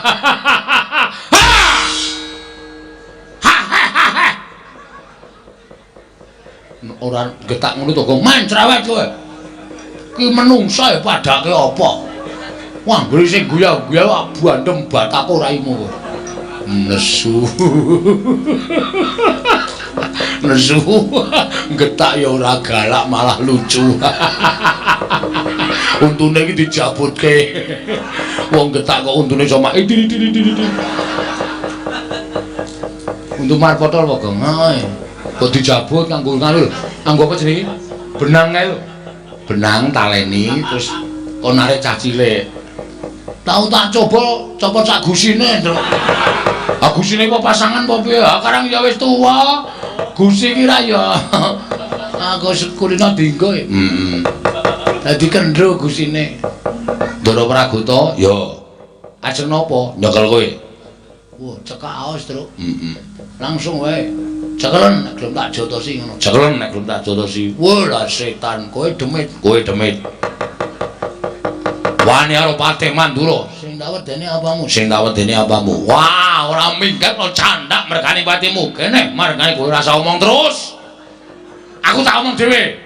Ora getak ngono to, Gong. Man cerewet kowe. Ki menungsa ya padake apa? Wah, anggere sing guya-guya bandem batako raimu kowe. Nesu. Nesu. Getak ya ora galak malah lucu. Untune iki dijabutke. Wong getak kok untune iso mak diri diri diri. Untu marpotol apa, Gong? Heeh. Kok dijabut nganggo nganu lho. Nganggo apa jenenge? Benang kae lho. Benang taleni terus kon narik cah cilik. Tau tak coba copot sak gusine, Nduk. Ah gusine apa pasangan apa piye? Ah karang ya wis tuwa. Gusi ki ra ya. Aku kulino dienggo. Heeh. Dadi kendro gusine. Ndara Pragota, ya. Ajeng napa? Nyekel kowe. Wah, cekak aos, Truk. Heeh. Langsung wae. Cekelen nek gelem tak jotosi ngono. Cekelen nek gelem tak jotosi. Wah, lah setan, kowe demit, kowe demit. Wani karo Patih Mandura. Sing tak wedeni apamu? Sing tak wedeni apamu? Wah, ora minggat kok candak mergane patimu. Kene mergane kowe ora usah omong terus. Aku tak omong dhewe.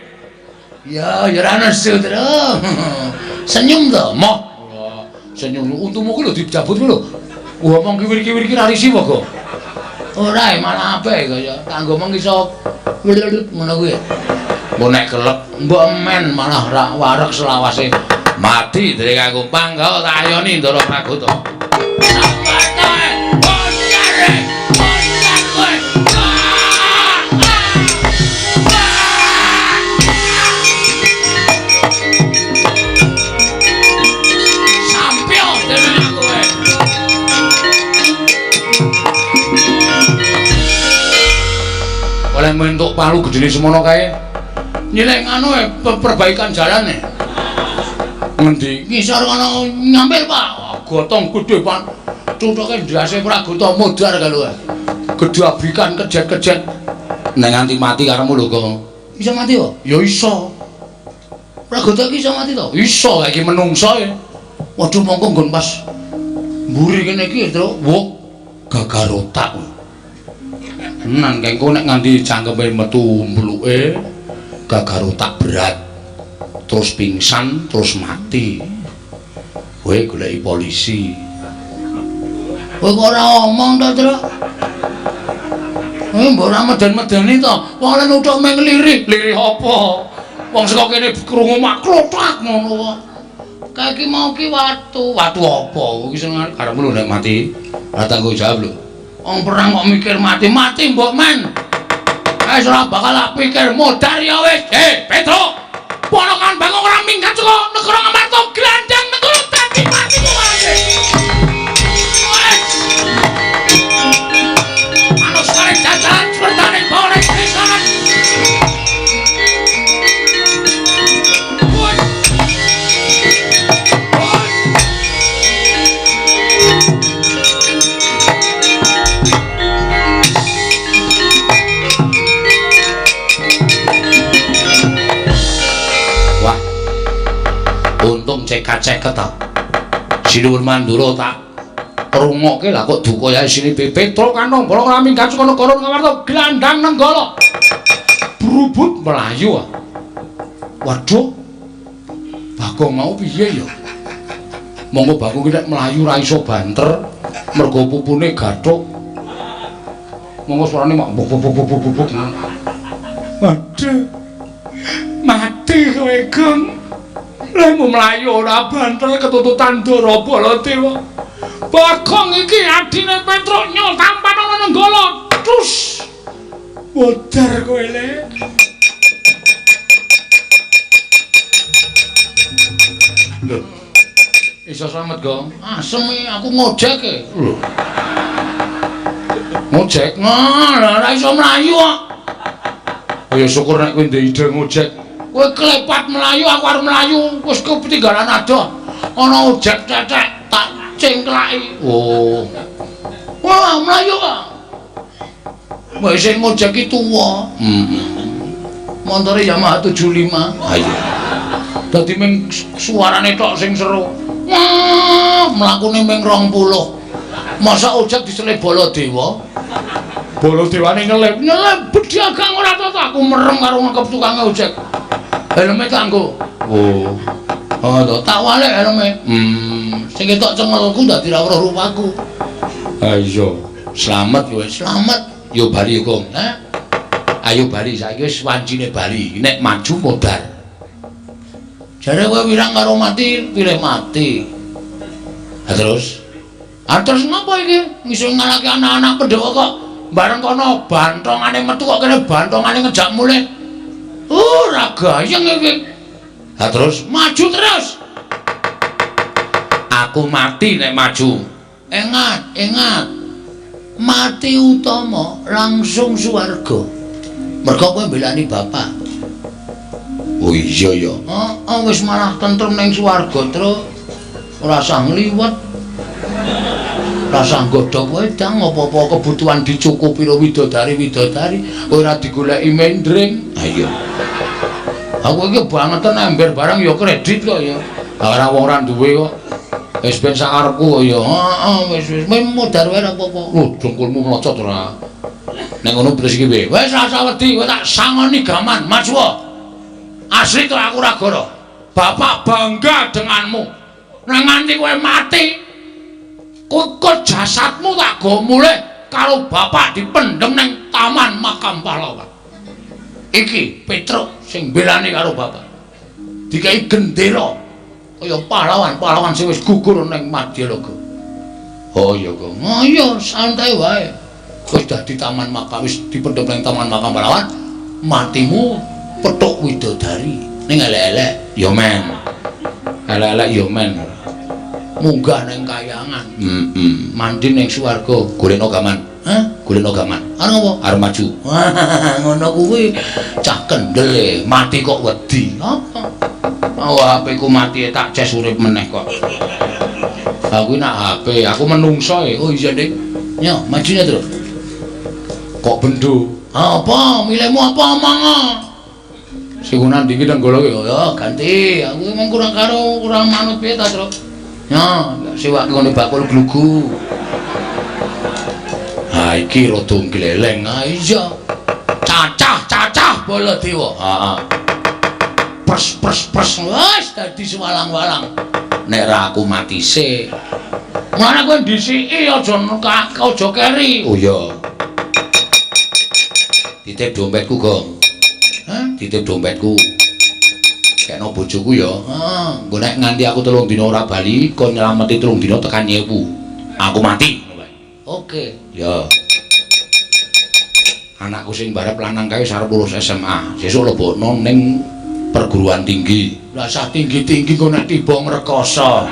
Ya, ya ora nesu, Truk. Senyum to, moh. Senyum untumu ku lho dijabut ku lho. Ngomong kiwir-kiwir iki ra risi apa, Gong? Ora, malah apik kaya kanggo mong iso ngono kuwi. Mbok nek kelek mbok men malah ra wareg selawase. Mati dhewe aku pangga tak ayoni Ndara Pragota. Oleh mentuk palu gedene semono kae. Nyilih nganu perbaikan jalan e. Ngendi? Ngisor kono nyampil, Pak. Gotong gedhe, Pak. Cuthuke ndase Pragota modar kae lho. Gedhe abikan kejet-kejet. Nek nganti mati karepmu lho, Gong. Iso mati kok? Ya iso. Pragota iki iso mati to? Iso, iki menungso e. Waduh mongko nggon pas mburi kene iki, Truk. Wah, gagar otak. Nang kengko nek nganti cangkeme metu mbluke gagar otak berat. Terus pingsan, terus mati. Kowe goleki polisi. Kowe kok ora omong to, Truk? Mbok ora meden-medeni to. Wong lek nuthuk meng lirih. Lirih apa? Wong saka kene krungu mak klothak ngono kok. Kae iki mau ki watu. Watu apa? Iki sing karepmu lho nek mati. Ora tanggung jawab lho. Wong perang kok mikir mati. Mati mbok men. Wis ora bakal tak pikir modar ya wis. Hei, Petro. Ponokan Bagong ora minggat saka negara Ngamarta glandang negara dadi mati kowe. Manus kare jajaran swertane bawane pisanan. Untung cekat-ceket ta. Sinuwun Mandura tak rungokke lah kok duka ya isine Petro Kanong bala ora minggat saka negara Ngamarta glandang Nenggala. Brubut mlayu. Waduh. Bagong mau piye ya? Monggo Bagong ki nek mlayu ra iso banter mergo pupune gathuk. Monggo suarane mak buk buk buk buk buk. Waduh. Mati kowe, Gong. Lehmu mlayu ora bantel ketututan Ndara Baladewa. Bagong iki adine Petruk nyol tampan ana Nenggala. Terus modar kowe le. Lho. Iso slamet, Gong. Asem iki aku ngojek e. Lho. Ngojek? Nah, ora iso mlayu kok. Ya syukur nek kowe ndek ide ngojek. Kowe klepat mlayu, aku arep mlayu, wis ketinggalan adoh. Ana ojek cecek tak cengklaki. Oh. Wah, mlayu kok. Wis sing ngojek ki tuwa. Heeh. Montore Yamaha 75. Ha iya. Dadi ming suarane tok sing seru. Wah, mlakune ming 20. Masa ojek diselip Baladewa? Baladewane nyelip, nyelip bedhagang ora toto aku merem karo ngekep tukang ojek. Helme kanggo. Oh. Oh to, tak walik helme. Sing ketok cengelku dadi ra weruh rupaku. Ha iya, slamet kowe, slamet. Yo bali Gong, ha? Ayo bali saiki wis wancine bali. Nek maju modar. Jare kowe wirang karo mati, pilih mati. Ha terus? Ha terus ngapa iki? Ngiso ngalahke anak-anak Pandhawa kok bareng kono bantongane metu kok kene bantongane ngejak mulih. Ora gayeng iki. Ha terus maju terus. Aku mati nek maju. Ingat, ingat. Mati utama langsung swarga. Mergo kowe mbelani bapak. Oh iya ya. Heeh, wis malah tentrem ning swarga, Truk. Ora usah ngliwet. Ora usah nggodhog wedang, apa-apa kebutuhan dicukupi karo widodari-widodari, ora digoleki mendring. Ha iya. Aku iki bangeten ember barang ya kredit kok ya. Ora wong ora duwe kok. Wis ben sakarepku kok ya. Heeh, wis wis modar wae ora apa-apa. Lho, dengkulmu mlocot ora. Nek ngono terus iki piye? Wis ora usah wedi, kowe tak sangoni gaman, maju. Asli to aku ora goro. Bapak bangga denganmu. Nek nganti kowe mati, kok jasadmu tak go mulih karo bapak dipendhem ning taman makam pahlawan. Iki Petruk sing mbelani karo bapak. Dikai gendera kaya pahlawan-pahlawan sing wis gugur ning Madyaloga. Oh iya, Gong. Oh iya, santai wae. Wis dadi taman makam, wis dipendhem ning taman makam pahlawan, matimu petuk widodari. Ning elek-elek ya men. Elek-elek ya men. Munggah ning kayangan. Heeh. Mandi ning swarga, golekno gaman. Hah? Golekno gaman. Arep apa? Arep maju. Ngono kuwi cah kendel e, mati kok wedi. Apa? Oh, HP ku mati tak ces urip meneh kok. Aku nak HP, aku menungso e. Oh iya, Dik. Yo, majune, Truk. Kok bendo? Apa? Milihmu apa omong? Sing ngono ndi iki Nenggala ya ganti. Aku emang kurang karo kurang manut piye ta, Truk? Ya, sewake ngene bakul glugu. Ha iki rada gleleng. Ha iya. Cacah-cacah Baladewa. Heeh. Pres pres pres wis dadi sewalang-walang. Nek ra aku mati sik. Mulane kowe ndhisiki aja aja keri. Oh iya. Titip dompetku, Gong. Hah? Titip dompetku. Kekno bojoku ya. Heeh, engko nek nganti aku 3 dina ora bali, kon nylameti 3 dina tekan nyewu. Aku mati. Oke. Ya. Anakku sing barep lanang kae wis arep lulus SMA. Sesuk lebokno ning perguruan tinggi. Lah sah tinggi-tinggi kok nek tiba ngrekoso.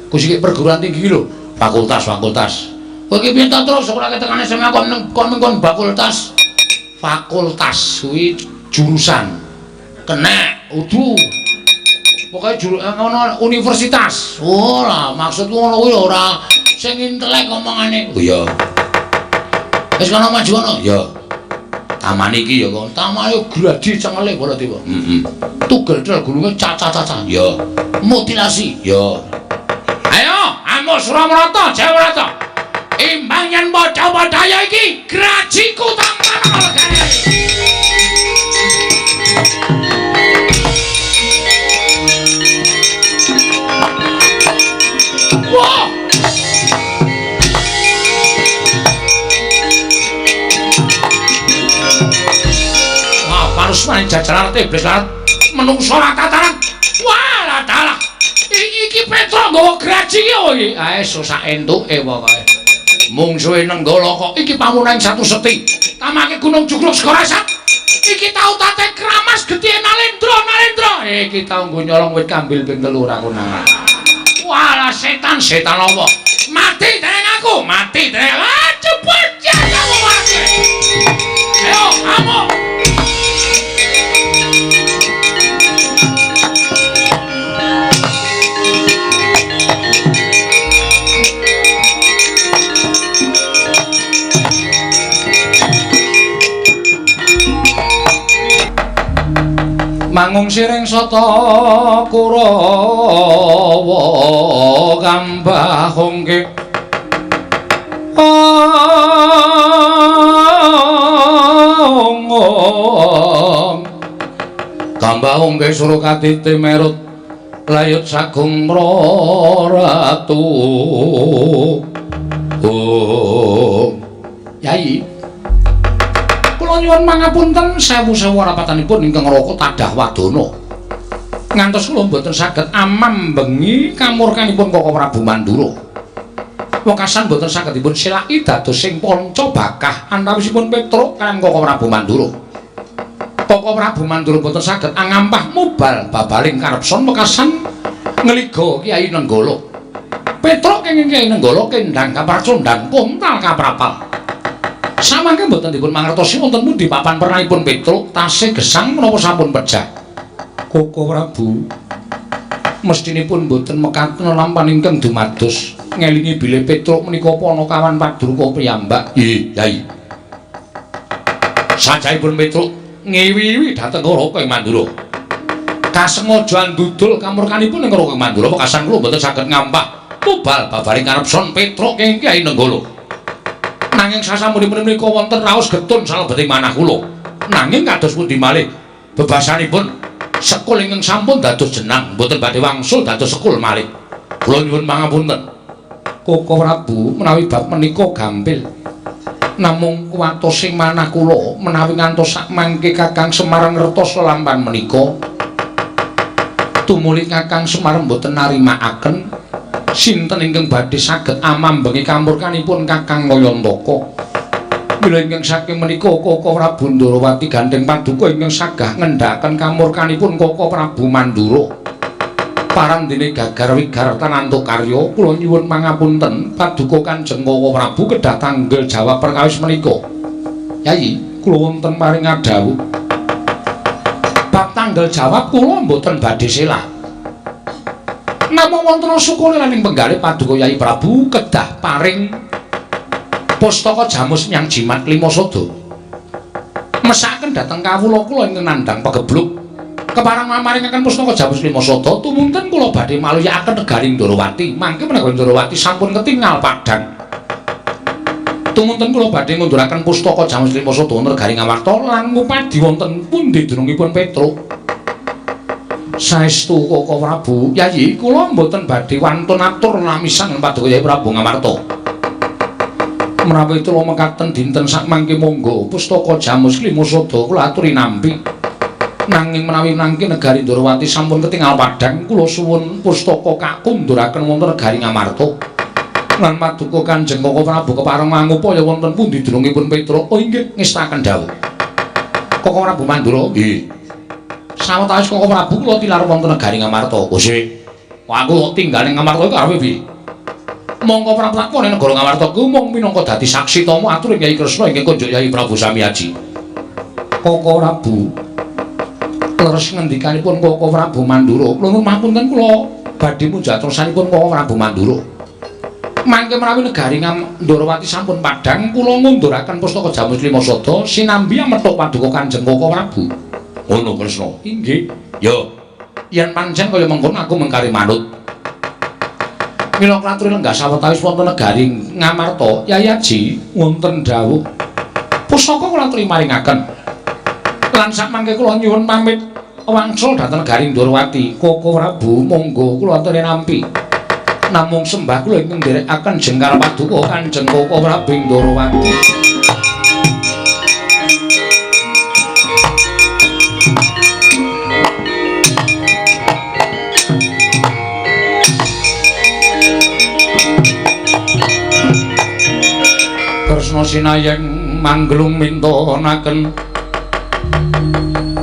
Ku sik perguruan tinggi lho, fakultas-fakultas. Kowe iki piye ta terus ora ketekane SMA kon kon kon fakultas. Fakultas kuwi jurusan. Kenek udu. Pokoke juru ngono universitas. Oh lah maksudku ngono kuwi ora sing intelek omongane. Oh iya. Wis kono maju kono. Ya. Taman iki ya kok. Tamane gladi cengele Baladewa. Heeh. Tugel tel gulunge cacah-cacah. Ya. Mutilasi. Ya. Ayo, amuk Suramarata, Jawarata. Imbang yen padha-padha iki grajiku tampan legane. Wah. jajal larat iblis larat menungso ora tataran. Wah, dalah. Iki Petruk nggawa graji iki apa iki? Ae sak entuke pokoke. Mungsuhe Nenggala kok iki pamunan satu seti. Tamake Gunung Jugruk Segara Sat. Iki tau tate kramas getihe Nalendra, Nalendra. Iki tau nggo nyolong wit kambil ping 3 ora konangan. Walah setan, setan apa? Mati dereng aku, mati dereng. Ah, cepet kamu mati. Ayo, kamu. Mangung siring sata Kurawa kambah hongke kambah hongke Surokatiti merut layut sagung mraratu. Yai, kula nyuwun mangapunten sewu-sewu rapatanipun ingkang raka tadah wadana. Ngantos kula mboten saged amam bengi kamurkanipun Kaka Prabu Mandura. Wekasan mboten saged dipun selaki dados sing panca bakah antawisipun Petruk kaliyan Kaka Prabu Mandura. Kaka Prabu Mandura mboten saged angampah mubal babaling karepson wekasan ngliga Kyai Nenggala. Petruk kenging Kyai Nenggala kendhang kapracondhang kontal kaprapal. Samangke mboten dipun mangertosi wonten pundi papan pernahipun Petruk tasih gesang menapa sampun pejah. Kaka Prabu mestinipun mboten mekaten lampan ingkang dumados ngelingi bilih Petruk menika panakawan padruka piyambak. Nggih, Yai. Sajaipun Petruk ngiwi-iwi dhateng Raka ing Mandura. Kasengaja ndudul kamurkanipun ing Raka ing Mandura wekasan kula mboten saged ngampah mubal babaring karepson Petruk ing Kyai Nenggala. Nanging sasampunipun menika wonten raos getun salebeting manah kula. Nanging kados pundi malih bebasanipun sekul ingkang sampun dados jenang mboten badhe wangsul dados sekul malih. Kula nyuwun pangapunten. Kaka Prabu menawi bab menika gampil. Namung kuwatosing manah kula menawi ngantos sakmangke Kakang Semar ngertos lelampan menika. Tumuli Kakang Semar mboten narimakaken sinten ingkang badhe saged amambengi kamurkanipun Kakang Ngayantaka. Mila ingkang saking menika Kaka Prabu Ndorowati gandheng paduka ingkang sagah ngendhakaken kamurkanipun Kaka Prabu Mandura. Parandene gagar wigartan antuk karya kula nyuwun pangapunten paduka Kanjeng Kaka Prabu kedah tanggel jawab perkawis menika. Yai, kula wonten paring adhawuh. Bab tanggel jawab kula mboten badhe selah. Namung wonten sukune lan ing penggalih paduka Yai Prabu kedah paring pustaka jamus nyang jimat lima sada. Mesakaken dhateng kawula kula ingkang nandhang pegebluk. Kepareng mamaringaken pustaka jamus lima sada tumunten kula badhe maluyakaken negari Ndorowati. Mangke menawi Ndorowati sampun ketingal padhang. Tumunten kula badhe ngunduraken pustaka jamus lima sada wonten negari Ngamarta lan ngupadi wonten pundi dunungipun Petruk. Saestu Kaka Prabu, Yayi kula mboten badhe wantun atur lamisan paduka Yai Prabu Ngamarta. Menawi kula mekaten dinten sakmangke monggo pustaka jamus lima sada kula aturi nampi. Nanging menawi nangke negari Ndorowati sampun ketingal padhang, kula suwun pustaka kakunduraken wonten negari Ngamarta. Lan paduka Kanjeng Kaka Prabu kepareng mangupaya wonten pundi dunungipun Petruk. Oh inggih ngestaken dawuh. Kaka Prabu Mandura, nggih. Sawetawis Kaka Prabu kula tilar wonten negari Ngamarta. Gusti, aku tinggal ning Ngamarta iku arepe piye? Mongko Prabu takon ning negara Ngamarta ku mung minangka dadi saksi tama aturing Kyai Kresna ingkang kunjuk Kyai Prabu Samiaji. Kaka Prabu leres ngendikanipun Kaka Prabu Mandura. Kula nuwun mapunten kula badhe munjatrosanipun Kaka Prabu Mandura. Mangke menawi negari Ndorowati sampun padhang kula ngunduraken pustaka jamus lima sada sinambi amethuk paduka Kanjeng Kaka Prabu. Ngono Kresna. Inggih. Ya, yen pancen kaya mengkono aku mengkari manut. Mila klaturi lenggah sawetawis wonten negari Ngamarta, Yai Aji wonten dawuh. Pusaka kula aturi maringaken. Lan sakmangke kula nyuwun pamit wangsul dhateng negari Ndorowati. Kaka Prabu monggo kula aturi nampi. Namung sembah kula ingkang nderekaken jengkar paduka Kanjeng Kaka Prabu Ndorowati. Kresna sinayeng manggelung mintonaken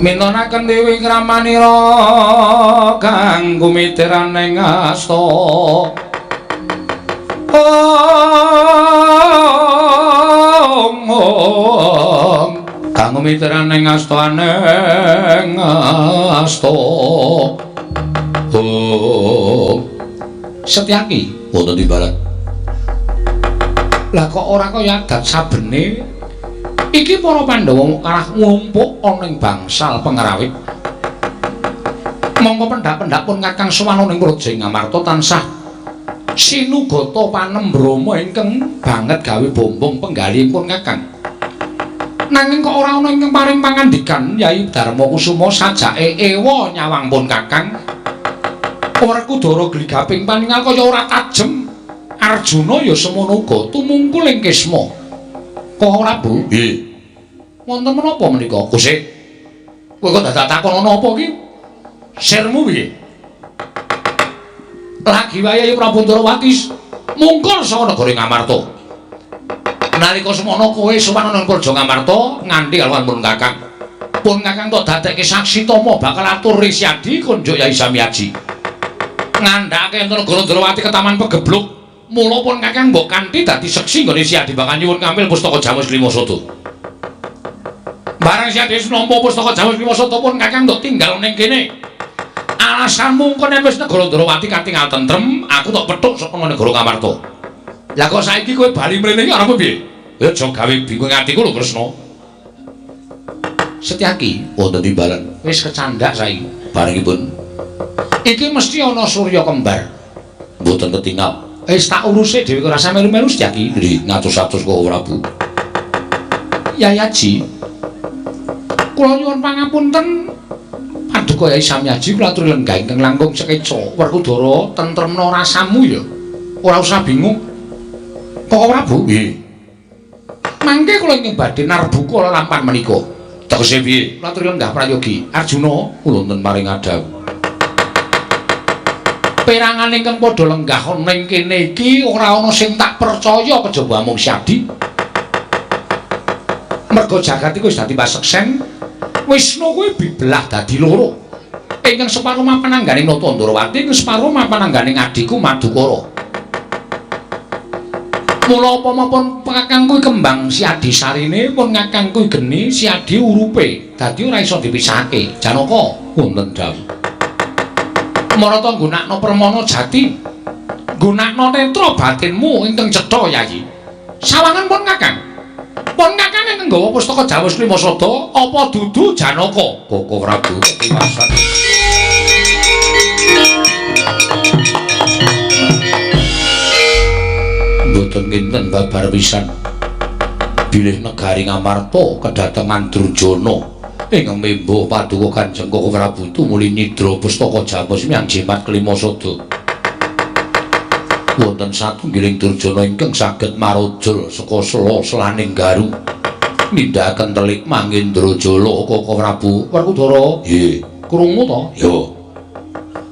mintonaken dewi kramanira kang gumiterane ngasta. Om om kang gumiterane ngasta aneng asta. Om Setyaki wonten timbalan. Lah kok ora kaya adat sabene iki para Pandhawa mung kalah nglumpuk ana ing bangsal pengrawit. Mongko pendhak-pendhak pun Kakang sowan ing Praja Ngamarta tansah sinugata panembrama ingkang banget gawe bombong penggalihipun Kakang. Nanging kok ora ana ingkang paring pangandikan Yai Darma Kusuma sajake ewa nyawang pun Kakang. Werkudara gligaping paningal kaya ora tajem. Arjuna ya semono uga tumungkul ing Kisma. Kok ora, Bu? Nggih. Wonten menapa menika? Kusik. Kowe kok dadak takon ana apa iki? Sirmu piye? Lagi wayahe Prabu Ndrawati mungkul saka negara Ngamarta. Nalika semono kowe sowan ana Praja Ngamarta nganti kalawan pun Kakang. Pun Kakang tok dadekke saksi tama bakal atur Risyadi konjuk Yai Samyaji. Ngandhake enten negara Ndrawati ke Taman Pegebluk. Mula pun Kakang mbok kanthi dadi seksi nggone Siadi bakal nyuwun ngambil pustaka Jamus Lima Sada. Bareng Siadi wis nampa pustaka Jamus Lima Sada pun Kakang ndok tinggal ning kene. Alasanmu engko nek wis negara Ndrawati katingal tentrem, aku tok pethuk saka negara Ngamarta. Lah kok saiki kowe bali mrene iki arep piye? Ya aja gawe bingung atiku lho Kresna. Setyaki wonten timbalan. Wis kecandak saiki. Barengipun iki mesti ana surya kembar. Mboten ketingal. Wis tak uruse dhewe ora usah melu-melu Setyaki. Nggih, ngatus-atus kok Prabu. Yai Aji. Kula nyuwun pangapunten paduka Yai Samyaji kula aturi lenggah ingkang langkung sekeca. Werkudara tentremna rasamu ya. Ora usah bingung. Kok Prabu? Nggih. Mangke kula ingkang badhe narbuka lelampahan menika. Tegese piye? Kula aturi lenggah prayogi. Arjuna kula wonten paring adhawuh. Perangan ingkang padha lenggah ana ing kene iki ora ana sing tak percaya kejaba amung Syadi. Merga jagat iku wis dadi paseksen, Wisnu kuwi dibelah dadi loro. Ingkang separo mapan anggane Nata Ndrawati, ingkang separo mapan anggane adhiku Madukara. Mula apa pun Kakang kuwi kembang Syadi sarine, pun Kakang kuwi geni Syadi urupe, dadi ora iso dipisahake. Janaka wonten dawuh. Marata nggunakno permana jati, nggunakno netra batinmu ingkang cetha Yayi. Sawangan pun Kakang. Pun Kakang ingkang nggawa pustaka Jamus Lima Sada apa dudu Janaka? Koko Prabu ketiwasan. Mboten kinten babar pisan. Bilih negari Ngamarta kedatengan Durjana. Ingkang membo paduka Kanjeng Koko Prabu tumuli nyidra pustaka Jamus miyang jimat kelima sada. Wonten satunggiling Durjana ingkang saged marujul saka sela-selaning garu nindakaken telik Mangendrajala Koko Prabu. Werkudara, nggih. Krungu to? Ya.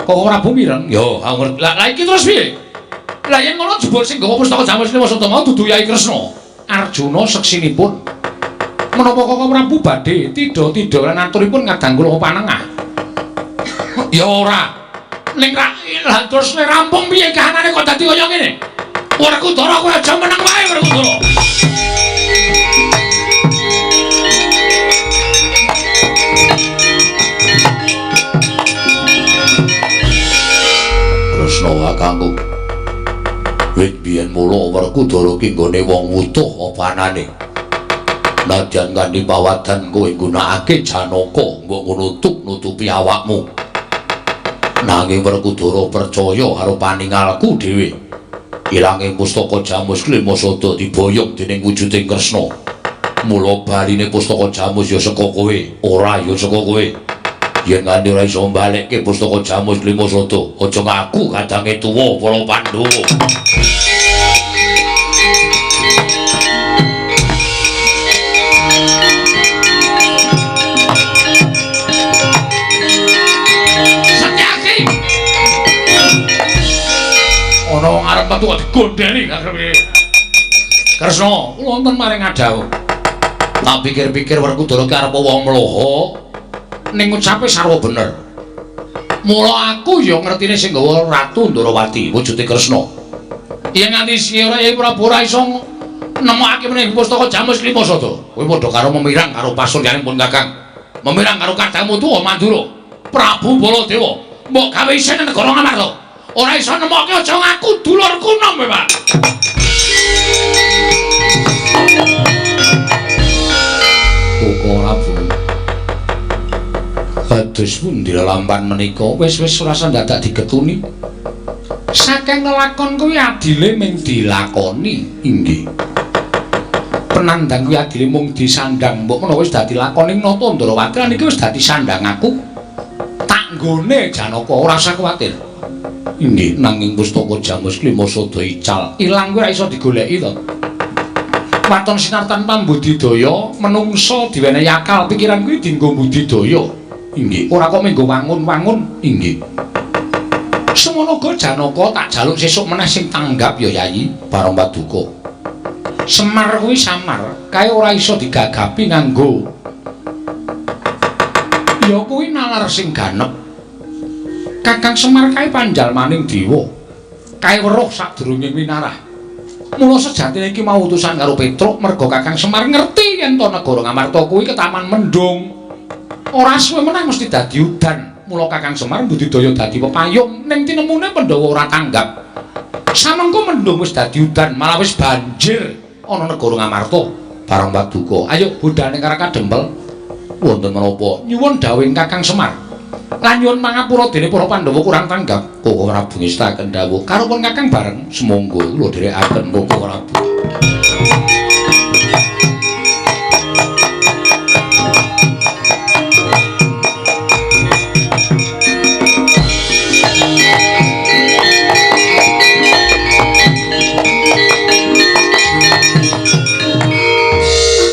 Koko Prabu mireng? Ya, aku ngerti. Lah iki terus piye? Lah yen ngono jebul sing nggawa pustaka Jamus Lima Sada mau dudu Yai Kresna. Arjuna seksinipun. Menapa Koko Prabu badhe tidha-tidha lan aturipun ngadang kula panengah? Ya ora. Ning lah terus nek rampung piye kahanane kok dadi kaya ngene? Werkudara kowe aja meneng wae Werkudara. Kresna kakangku. Wit biyen mula Werkudara ki nggone wong wutuh apa anane? Nadyan kanthi pawadan kowe nggunakake Janaka mbok ngono nutupi awakmu. Nanging Werkudara percaya karo paningalku dhewe. Ilanging pustaka Jamus Lima Sada diboyong dening wujuding Kresna. Mula baline pustaka Jamus ya saka kowe, ora ya saka kowe. Yen nganti ora iso mbalekke pustaka Jamus Lima Sada, aja ngaku kadange tuwa para Pandhawa. Ana wong arep metu kok digondheli karepe. Kresna, kula wonten maring adhawuh. Tak pikir-pikir Werkudara ki arep wong mloha ning ngucape sarwa bener. Mula aku ya ngertine sing nggawa Ratu Ndorowati wujude Kresna. Yen nganti ora Yai Prabu ora iso nemokake menih pustaka Jamus Klima Sada. Kowe padha karo memirang karo pasuryaning pun Kakang. Memirang karo kadangmu tuwa Mandura. Prabu Baladewa mbok gawe isin negara Ngamarta. Ora iso nemokke aja ngaku dulurku nom kowe, Pak. Koko Prabu. Kados pundi lampan menika wis-wis ora dadak digetuni. Saking lelakon kuwi adile mung dilakoni. Inggih. Penandang kuwi adile mung disandang. Mbok menawa wis dadi lakoning Nata Ndorowati lan iki wis dadi sandang aku. Tak nggone Janaka ora usah kuwatir. Inggih, nanging pustaka Jamus Klima Sada ical. Ilang kuwi ora iso digoleki to. Waton sinar tanpa budidaya, menungsa diwenehi akal pikiran kuwi dienggo budidaya. Inggih, ora kok menggo wangun-wangun. Inggih. Semono uga Janaka tak jaluk sesuk meneh sing tanggap ya Yayi Barong Paduka. Semar kuwi samar, kae ora iso digagapi nganggo. Ya kuwi nalar sing ganep. Kakang Semar kae panjalmaning dewa. Kae weruh sadurunge winarah. Mula sejatine iki mau utusan karo Petruk merga Kakang Semar ngerti yen to negara Ngamarta kuwi ketaman mendung. Ora suwe meneh mesti dadi udan. Mula Kakang Semar budidaya dadi pepayung ning tinemune Pandhawa ora tanggap. Samengko mendung wis dadi udan, malah wis banjir ana negara Ngamarta. Bareng Paduka, ayo budhane karo Dempel. Wonten menapa? Nyuwun dawuhing Kakang Semar. Lan nyuwun pangapura dene para Pandhawa kurang tanggap. Koko Prabu ngestaken dawuh karo pun Kakang bareng. Sumangga kula dherekaken Koko Prabu.